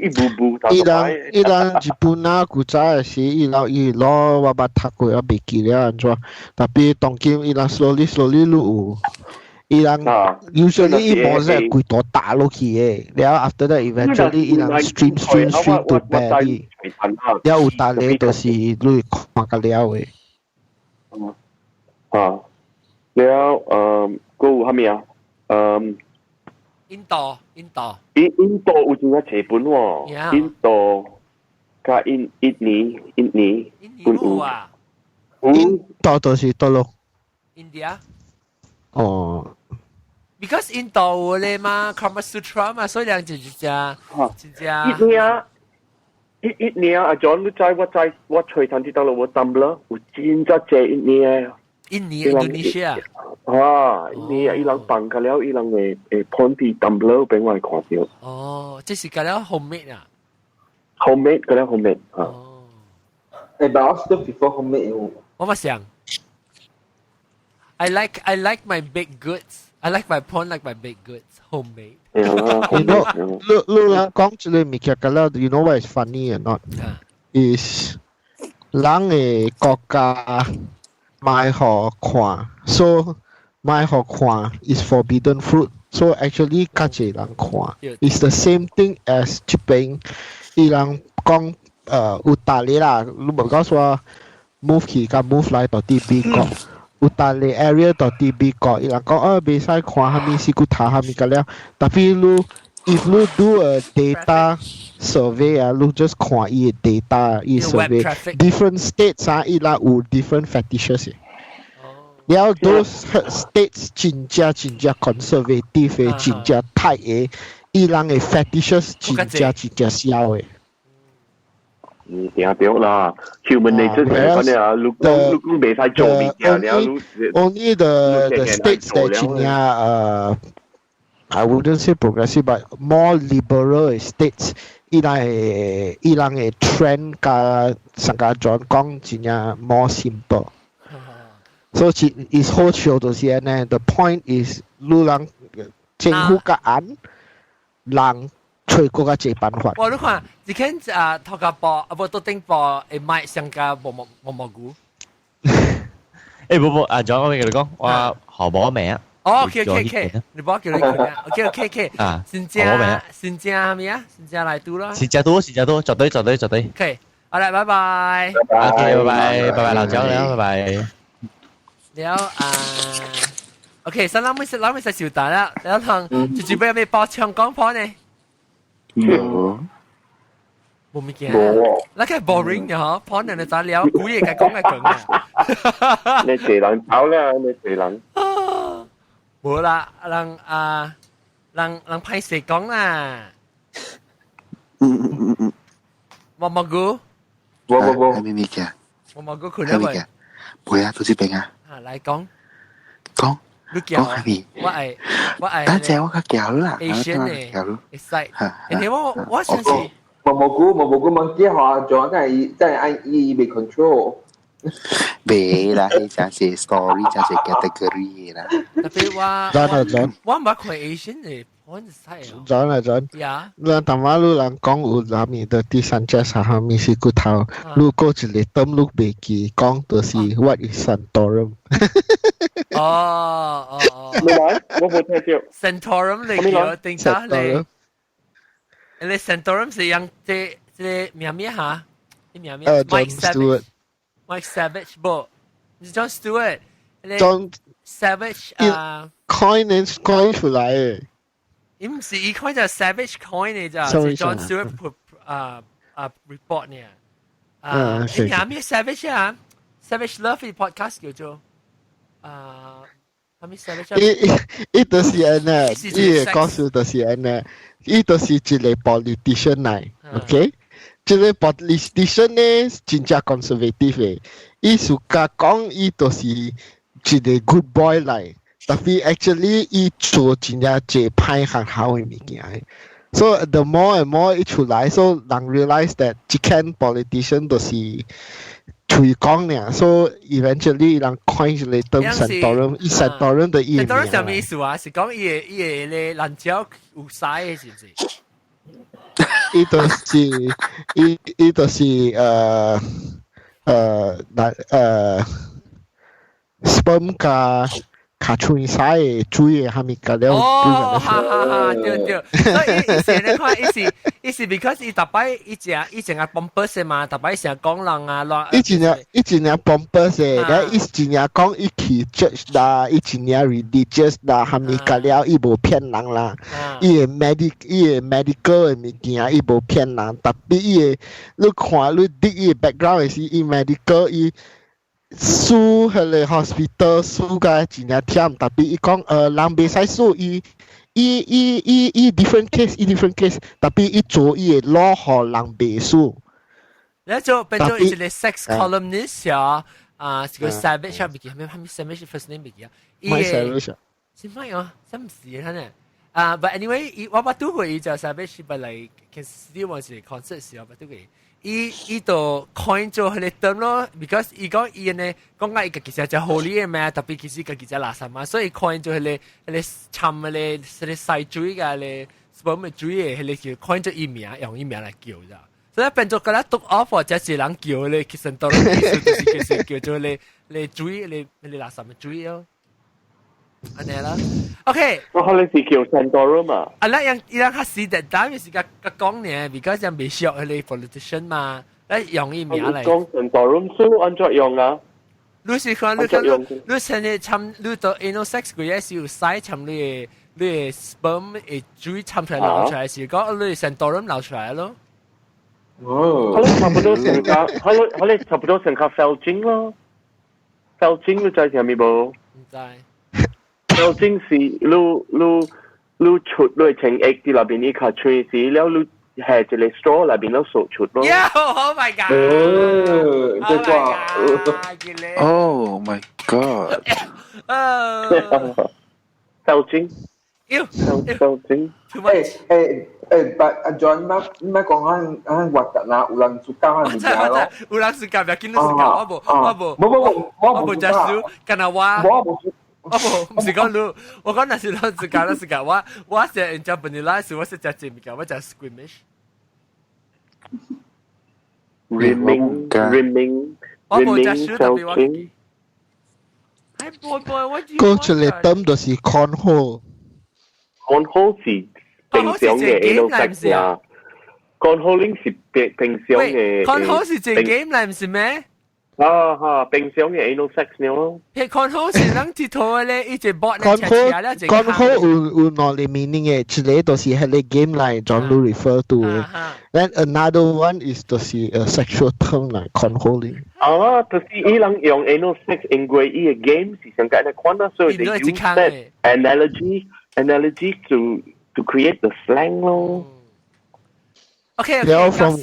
一步步。伊人日本啊，古早的時，伊人伊攞我捌讀過，我袂記了按怎。特別當今伊人 slowly slowly 你有，伊人 usually 伊無是規道打落去的，了 after that eventually 伊人 stream stream stream to belly，了有逐個就是你看甲了的。啊，了閣有蝦米啊？印度，印度，印度有真正濟本喎，印度佮印尼，印尼本有啊，印度就是倒落？India。哦。 Because 印度有咧嘛，Kama Sutra 嘛，所以兩隻就只，真正。印尼啊，印尼啊，阿 John，你知我知我隨陣啲到落我 Tumblr 有真正濟印尼啊。印尼 Indonesia。啊，印尼啊，伊人放個了，伊人會 porn 佇 Tumblr 俾我看到。哦，這是個了 homemade 啊。 Homemade 個了 homemade 啊。哦。欸，but I still prefer homemade。我嘛想。I like my baked goods. I like my porn like my baked goods, homemade. You know, 你人講這個物件，個了，you know what is funny or not? Is 人的國家莫予看，so 莫予看，is forbidden fruit。So actually 較濟人看，is the same thing as 這邊伊人講有大理啦，你無講說 move 去佮 move 來到佇美國，有大理 area 到佇美國，伊人講哦，袂使看啥物死骨頭啥物個了，tapi 你 if 你 do a data survey 啊，你 just 看伊的 data 伊 survey different states 啊，伊拉有 different fetishes。了 those states 真正真正 conservative 的，真正 tight 的，伊人的 fetishes 真正真正痟的。嗯，定對啦，human nature 係咁樣啊，你講你講袂使做物件了， only the states that 真正I wouldn't say progressive but more liberal states 伊人的伊人的 trend 佮上家轉講真正 more simple。所以is 好笑就是按呢，the point is 你人政府較按人揣閣較濟辦法。哇！你看，一間啊頭家播啊無都頂播會買上加毛毛毛毛菇。誒不不，阿 John 我同你講，我荷包未啊？哦，OK OK OK，你幫我叫你佢啊，OK OK OK，啊，新正新正咩啊？新正來拄啦。新正拄，新正拄，絕對絕對絕對。 OK，好啦，拜拜。 OK，拜拜拜拜，老張了，拜拜。了啊，OK，新諗咩？諗咩？食小蛋啦，了通就準備咩包唱講破呢？冇。冇物件。那個 boring 嘅嗬，破人哋咋了？古嘢嘅講嘅講啊。你濟人跑啦，你濟人。冇啦，人啊，人人歹勢講啦。嗯嗯嗯嗯。毛毛菇。冇冇冇。係咩物件？毛毛菇佢咧喂。會啊，到這邊啊。啊，來講。講。你叫講係咪？我愛我愛。等陣我較叫啦。 Asian 嘅，會使。因為我我相信。毛毛菇毛毛菇問幾下，仲真係真係按伊被 control。未啦，彼真是 story，真是 category 啦。 Tapi 我 John 啊 John，我毋捌看 Asian 的，我唔知啊。 John 啊 John，呀，咱淡仔你人講有啥物的第三者啥物是骨頭，你過一個 term 你袂記講，就是 what is Santorum。哦哦哦，咩來？我冇聽到。 Santorum 你叫定啥咧？你 Santorum 是用這這名咩嚇？你名咩？John Stewart。 Mike Savage 不，是 John Stewart。 John Savage 啊，coin coin 出來嘅。伊毋是伊 coin 就 Savage coin 嘅咋，是 John Stewart 啊啊 report 呢。啊，你名咩 Savage 啊？Savage Love podcast 叫做啊，係咪 Savage？伊伊伊就是按呢，伊個故事就是按呢，伊就是一個 politician 來，OK？這個 politician 呢，真正 conservative 的，伊自家講伊就是一個 good boy 來，tapi actually 伊做真正濟歹學校的物件。So the more and more 伊出來，so 人 realize that 這間 politician 就是嘴講爾，so eventually 人 coin 一個 term Santorum，伊 Santorum 的意。 Santorum 什麼意思啊？是講伊個伊個咧爛蕉有屎的，是毋是？伊就是伊伊就是那sperm 加卡出屎的水的，蝦米個了。哦，哈哈哈，對對，所以伊是你看，伊是伊是 because 伊逐擺伊食伊成日 pompous 嘛，逐擺成日講人啊，亂。伊真正伊真正 pompous 的，了伊真正講伊去 church 啦，伊真正 religious 啦，蝦米個了，伊無騙人啦。伊的 medic 伊的 medical 的物件，伊無騙人，tapi 伊的你看你 dig 伊的 background 的是伊 medical 伊。sue 彼個 hospital sue 甲真正忝，tapi 伊講人袂使 sue 伊，伊伊伊伊 different case，伊 different case，tapi 伊做伊的 law 予人袂 sue。你做變做一個 sex columnist 啊，啊是個 savage 啊，袂記，咩咩 savage first name 袂記啊。咩 savage？是咩啊？什麼事啊？呢？啊，but anyway，伊我捌拄過伊就 savage，but like 其實呢個是 concert 時候捌拄過。伊伊就 coin 做彼個 term 咯，because 伊講伊呢講甲伊家己是只 holy 的咩，tapi 其實家己只垃圾嘛，所以 coin 做彼個彼個摻彼個彼個細水甲彼個 sperm 水的彼個叫 coin 做伊名，用伊名來叫咋。所以變做個咧讀 off 或者是人叫咧，其實到其實就是其實叫做咧咧水咧咧垃圾的水咯。按呢啦。OK。我可能是叫 Santorum 啊。啊，那樣伊人較時代單是個個講呢，because 人未熟佢哋 politician 嘛，來用伊名嚟。講 Santorum 所以按怎用啊？你是看你看你你現在參你到 anal sex 佢也是有屎參你的 sperm 會水參出來流出來，是講你 Santorum 流出來咯。哦，可能差不多成個，可能差不多成個 felching 咯。felching 你知係咪無？唔知。 felching 是你出你清液佇內邊，伊較吹時了，你下一個 straw 內邊了掃出咯。 Oh my god！哦，這個 Oh my god！ felching。妖，felching。欸，但阿 John 乜講啊核突啦，有人 suka 啊物件咯。有人 suka，不要緊，你 suka，我無，我無，無無無，我無食輸，干那我，我無，我無，毋是講你，我講若是人 suka，你 suka，我食人家 vanilla 時，我是食這物件，我食 squeamish。 Rimming, rimming, 我無食 rimming, 輸，特別我。 felching。哎，boy boy，我講出來 term 就是 cornhole。 cornhole 是平常嘅 anal sex 啦，cornholing 是平常嘅。 cornhole 是一個 game 嚟，毋是咩？啊哈，平常嘅 anal sex 咯。迄 cornhole 是人佚佗咧，伊一 bot 咧，斜斜咧，一 cornhole 有兩個 meaning 嘅，一個就是彼個 game 來專門 refer to 嘅，then another one is 就是 a sexual term 來 cornholing。啊，就是伊人用 anal sex 因為伊個 game 是上個按呢款啦，所以 they use that analogy to create the slang 咯。 OK，然後 from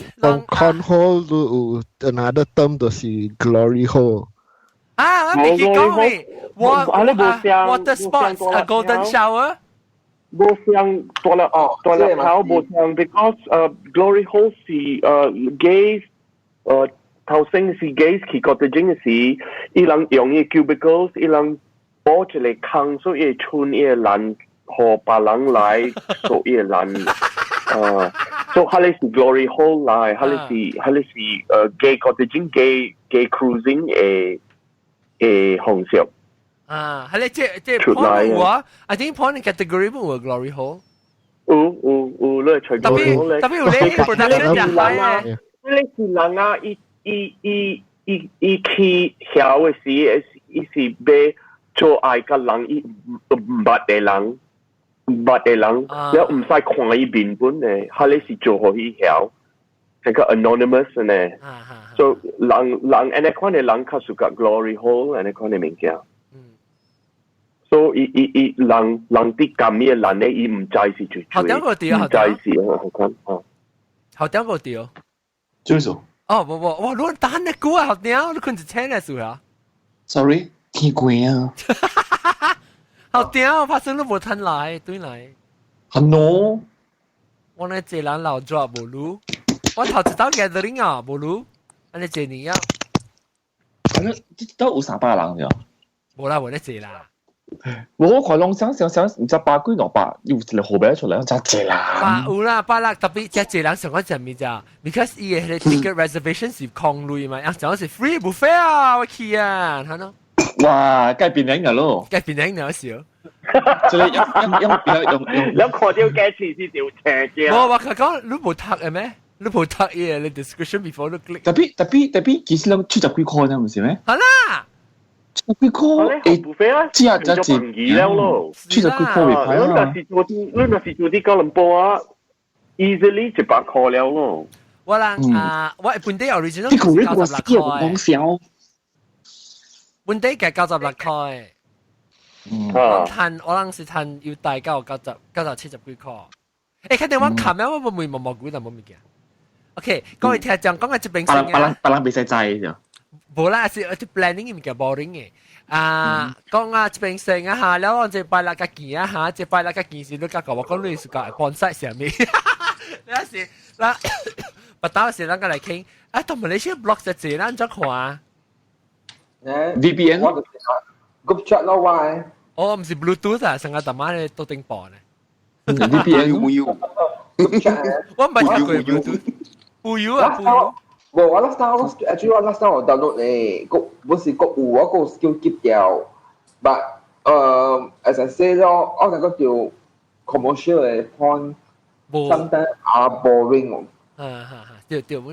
cornhole 有 another term 就是 glory hole。啊，我未記講嘅，我 water sports 啊，golden shower。無像大粒哦，大粒頭無像，because glory hole 是gays 頭先是 gays 去 cottaging 時，伊人用伊 cubicles，伊人補一個空，所以會穿伊个欄，予別人來做伊个欄。所以彼个是 glory hole 來，彼个是 gay cottaging gay cruising 的方式。啊，係咧，這 porn 有啊，I think porn category 冇有 glory hole。有有有，你除特別特別有咧 production 就係啊，你是人啊，伊去曉的時，伊是欲做愛佮人，伊毋捌的人，毋捌的人，了毋使看伊面本的，彼个是做予伊曉，這個 anonymous 呢。所以人人按呢款的人較 suka glory hole 按呢款的物件。所以伊伊伊人人佇監伊的人咧，伊毋知是最好點個掉，毋知是好看哦。好點個掉。做啥？哦，無無，哇！你等你久啊，好點，你困一千來數啊。 Sorry，天光啊。好點，發生都無趁來，對來。 Hello。我呢這人老抓無路，我頭一道 gathering 啊，無路，按呢這年啊。反正都有300人咋？無啦，無咧這啦。我看攏想想想，毋知百幾兩百，有一個號碼出來，真濟人。百有啦，百六特別真濟人上講啥物咋？Because 伊个 ticket reservation 是空鐳嘛，啊，講是 free buffet 啊，我去啊，睇喏。哇，該變人咯，該變人了少。這個用用用用，你看到價錢是條斜嘅。無，我講你無讀的咩？你無讀伊个 description before 你 click。特別特別特別，其實攏70幾塊呢，毋是咩？好啦。七十幾塊，欸，這啊真係便宜了咯，70幾塊袂歹啊。你若是做啲吉隆坡啊，easily 100塊了咯。我人啊，我本地 original 你96塊，講笑。本地嘅96塊。我趁我人是趁要帶到九十九十70幾塊。欸，肯定我琴日我冇問毛毛股就冇物件。OK，各位聽眾講嘅這邊先啊。別人袂使知就。無啦，是啲 planning 物件 boring 嘅。啊，講啊，這邊先啊哈，了我這拜六較見啊哈，這拜六較見時你甲我講你是個幫晒啥物？你是啦，不到時咱個來傾。啊，同埋你先 blog 就濟，咱怎看啊？VPN 我 group chat 咯，我。哦，毋是 Bluetooth 啊，成個大媽咧都頂播呢。 VPN 有冇有？我毋捌聽過 Bluetooth。有有啊，有。無，我 last time 我 actually 我 last time 我 download 咧，個不是個有我個 skill keep 掉，but As I say 咯，我感覺叫 commercial 嘅 porn，sometimes are boring 哦。啊哈哈，對對，我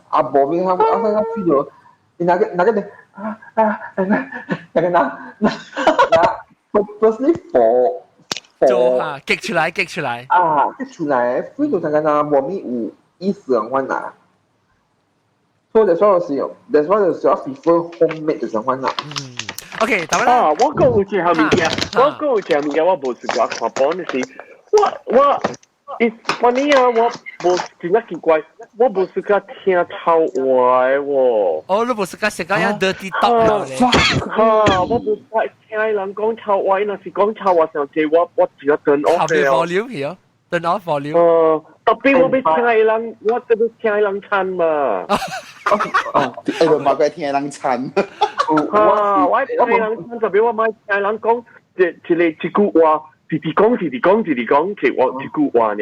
啊 boring，我我我 feel 到，你那個那個啊啊那那個那那那，purposely for 做下激出來激出來啊激出來，feel 到大家那無咪有意思嘅款啊。所以 that's why 我是，that's why 就是我 prefer homemade 嘅款啊。嗯，OK，啊，我講有一項物件，我講有一項物件，我無自覺看本就是，我我，It's funny 啊，我無真正奇怪，我無自覺聽臭話的喎。哦，你無自覺食到樣 dirty talk 咧？哈，我無覺聽人講臭話，若是講臭話上濟，我我只要 turn off 了。volume 去哦，turn off volume。哦，特別我欲聽人，我特別聽人唱嘛。哦，欸，我嘛過聽人唱。啊，我聽人唱，特別我欲聽人講一一個一句話。直直講，直直講，直直講，其實我一句話爾。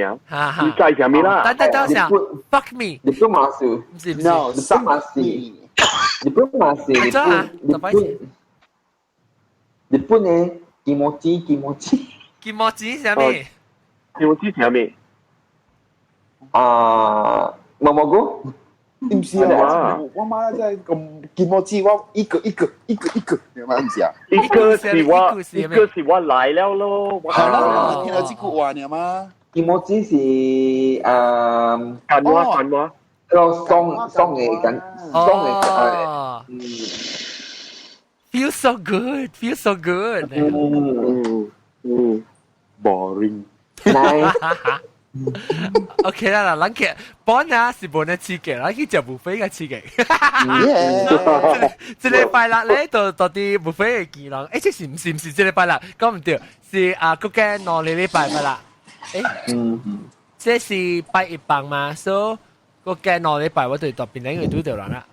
你知啥物啦？等等等下，fuck me。日本嘛是，no，日本嘛是，日本嘛是，日本日本日本的気持ち気持ち。気持ち啥物？気持ち啥物？啊，毛毛菇。唔是啊，我媽真係咁見我知，我一個一個一個一個，你媽唔是啊？一個是我，一個是我來了咯。係啦，聽到這句話呢嘛？気持ち是啊，幹話幹話，個爽爽嘅感，爽嘅誒，嗯，feel so good，feel so good，嗯嗯，boring。 OK 啦，嗱，咱去本啊是無呢刺激，咱去食 buffet 較刺激。這禮拜六咧，就到佇 buffet 的見人，欸，這是毋是毋是這禮拜六？講毋對，是啊，閣過2個禮拜嘛啦。欸，這是拜一放嘛，所以閣過2禮拜我就到檳城去拄著人啦。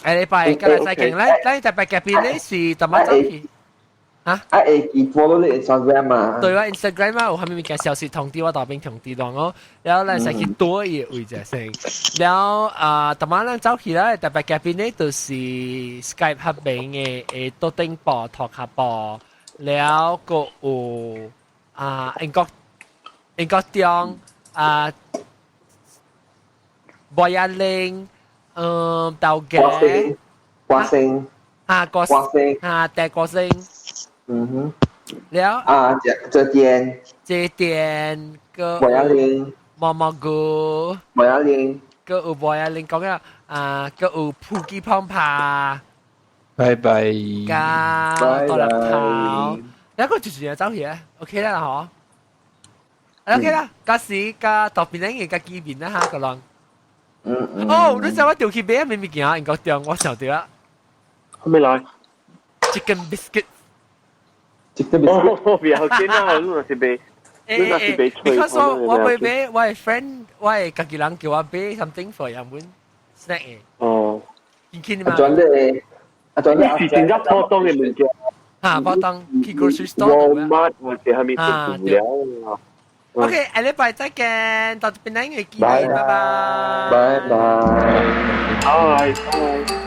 下禮拜今日再見，咱咱特別嘉賓咧是怎麼走去？啊！啊會記 follow 你 Instagram 啊？對啊，Instagram 啊，有啥物物件消息通知我大邊通知人哦。然後咱使去多伊個位置先。然後啊，逐晚咱走去啦，特別嘉賓咧就是 Skype 彼邊的誒桌頂部、塗跤步，然後閣有啊英國英國中啊，博雅玲，嗯，豆家，歌星，啊歌星，啊大歌星。嗯哼，了啊，這這店，這店個博雅玲，毛毛菇，博雅玲，閣有博雅玲講啊，啊，閣有普吉胖胖，拜拜，加大粒頭，一個就是走去啊，OK 啦嗬，OK 啦，假時加特別咧嘅見面啦嚇個人，嗯嗯，哦，你知我調去買咩物件？英國中我想到啊，啥物來？Chicken biscuit。哦，不要緊啊，你若是買，你若是買吹。 Because 我我會買，我的 friend，我的家己人叫我買 something for 人們 snack 的。哦。見見嘛？阿轉咧，阿轉咧，是真正普通的物件。嚇，普通去 grocery store。 Walmart 或者係咪無聊啊？OK，下禮拜再見，到這邊來見，拜拜。拜拜。拜拜。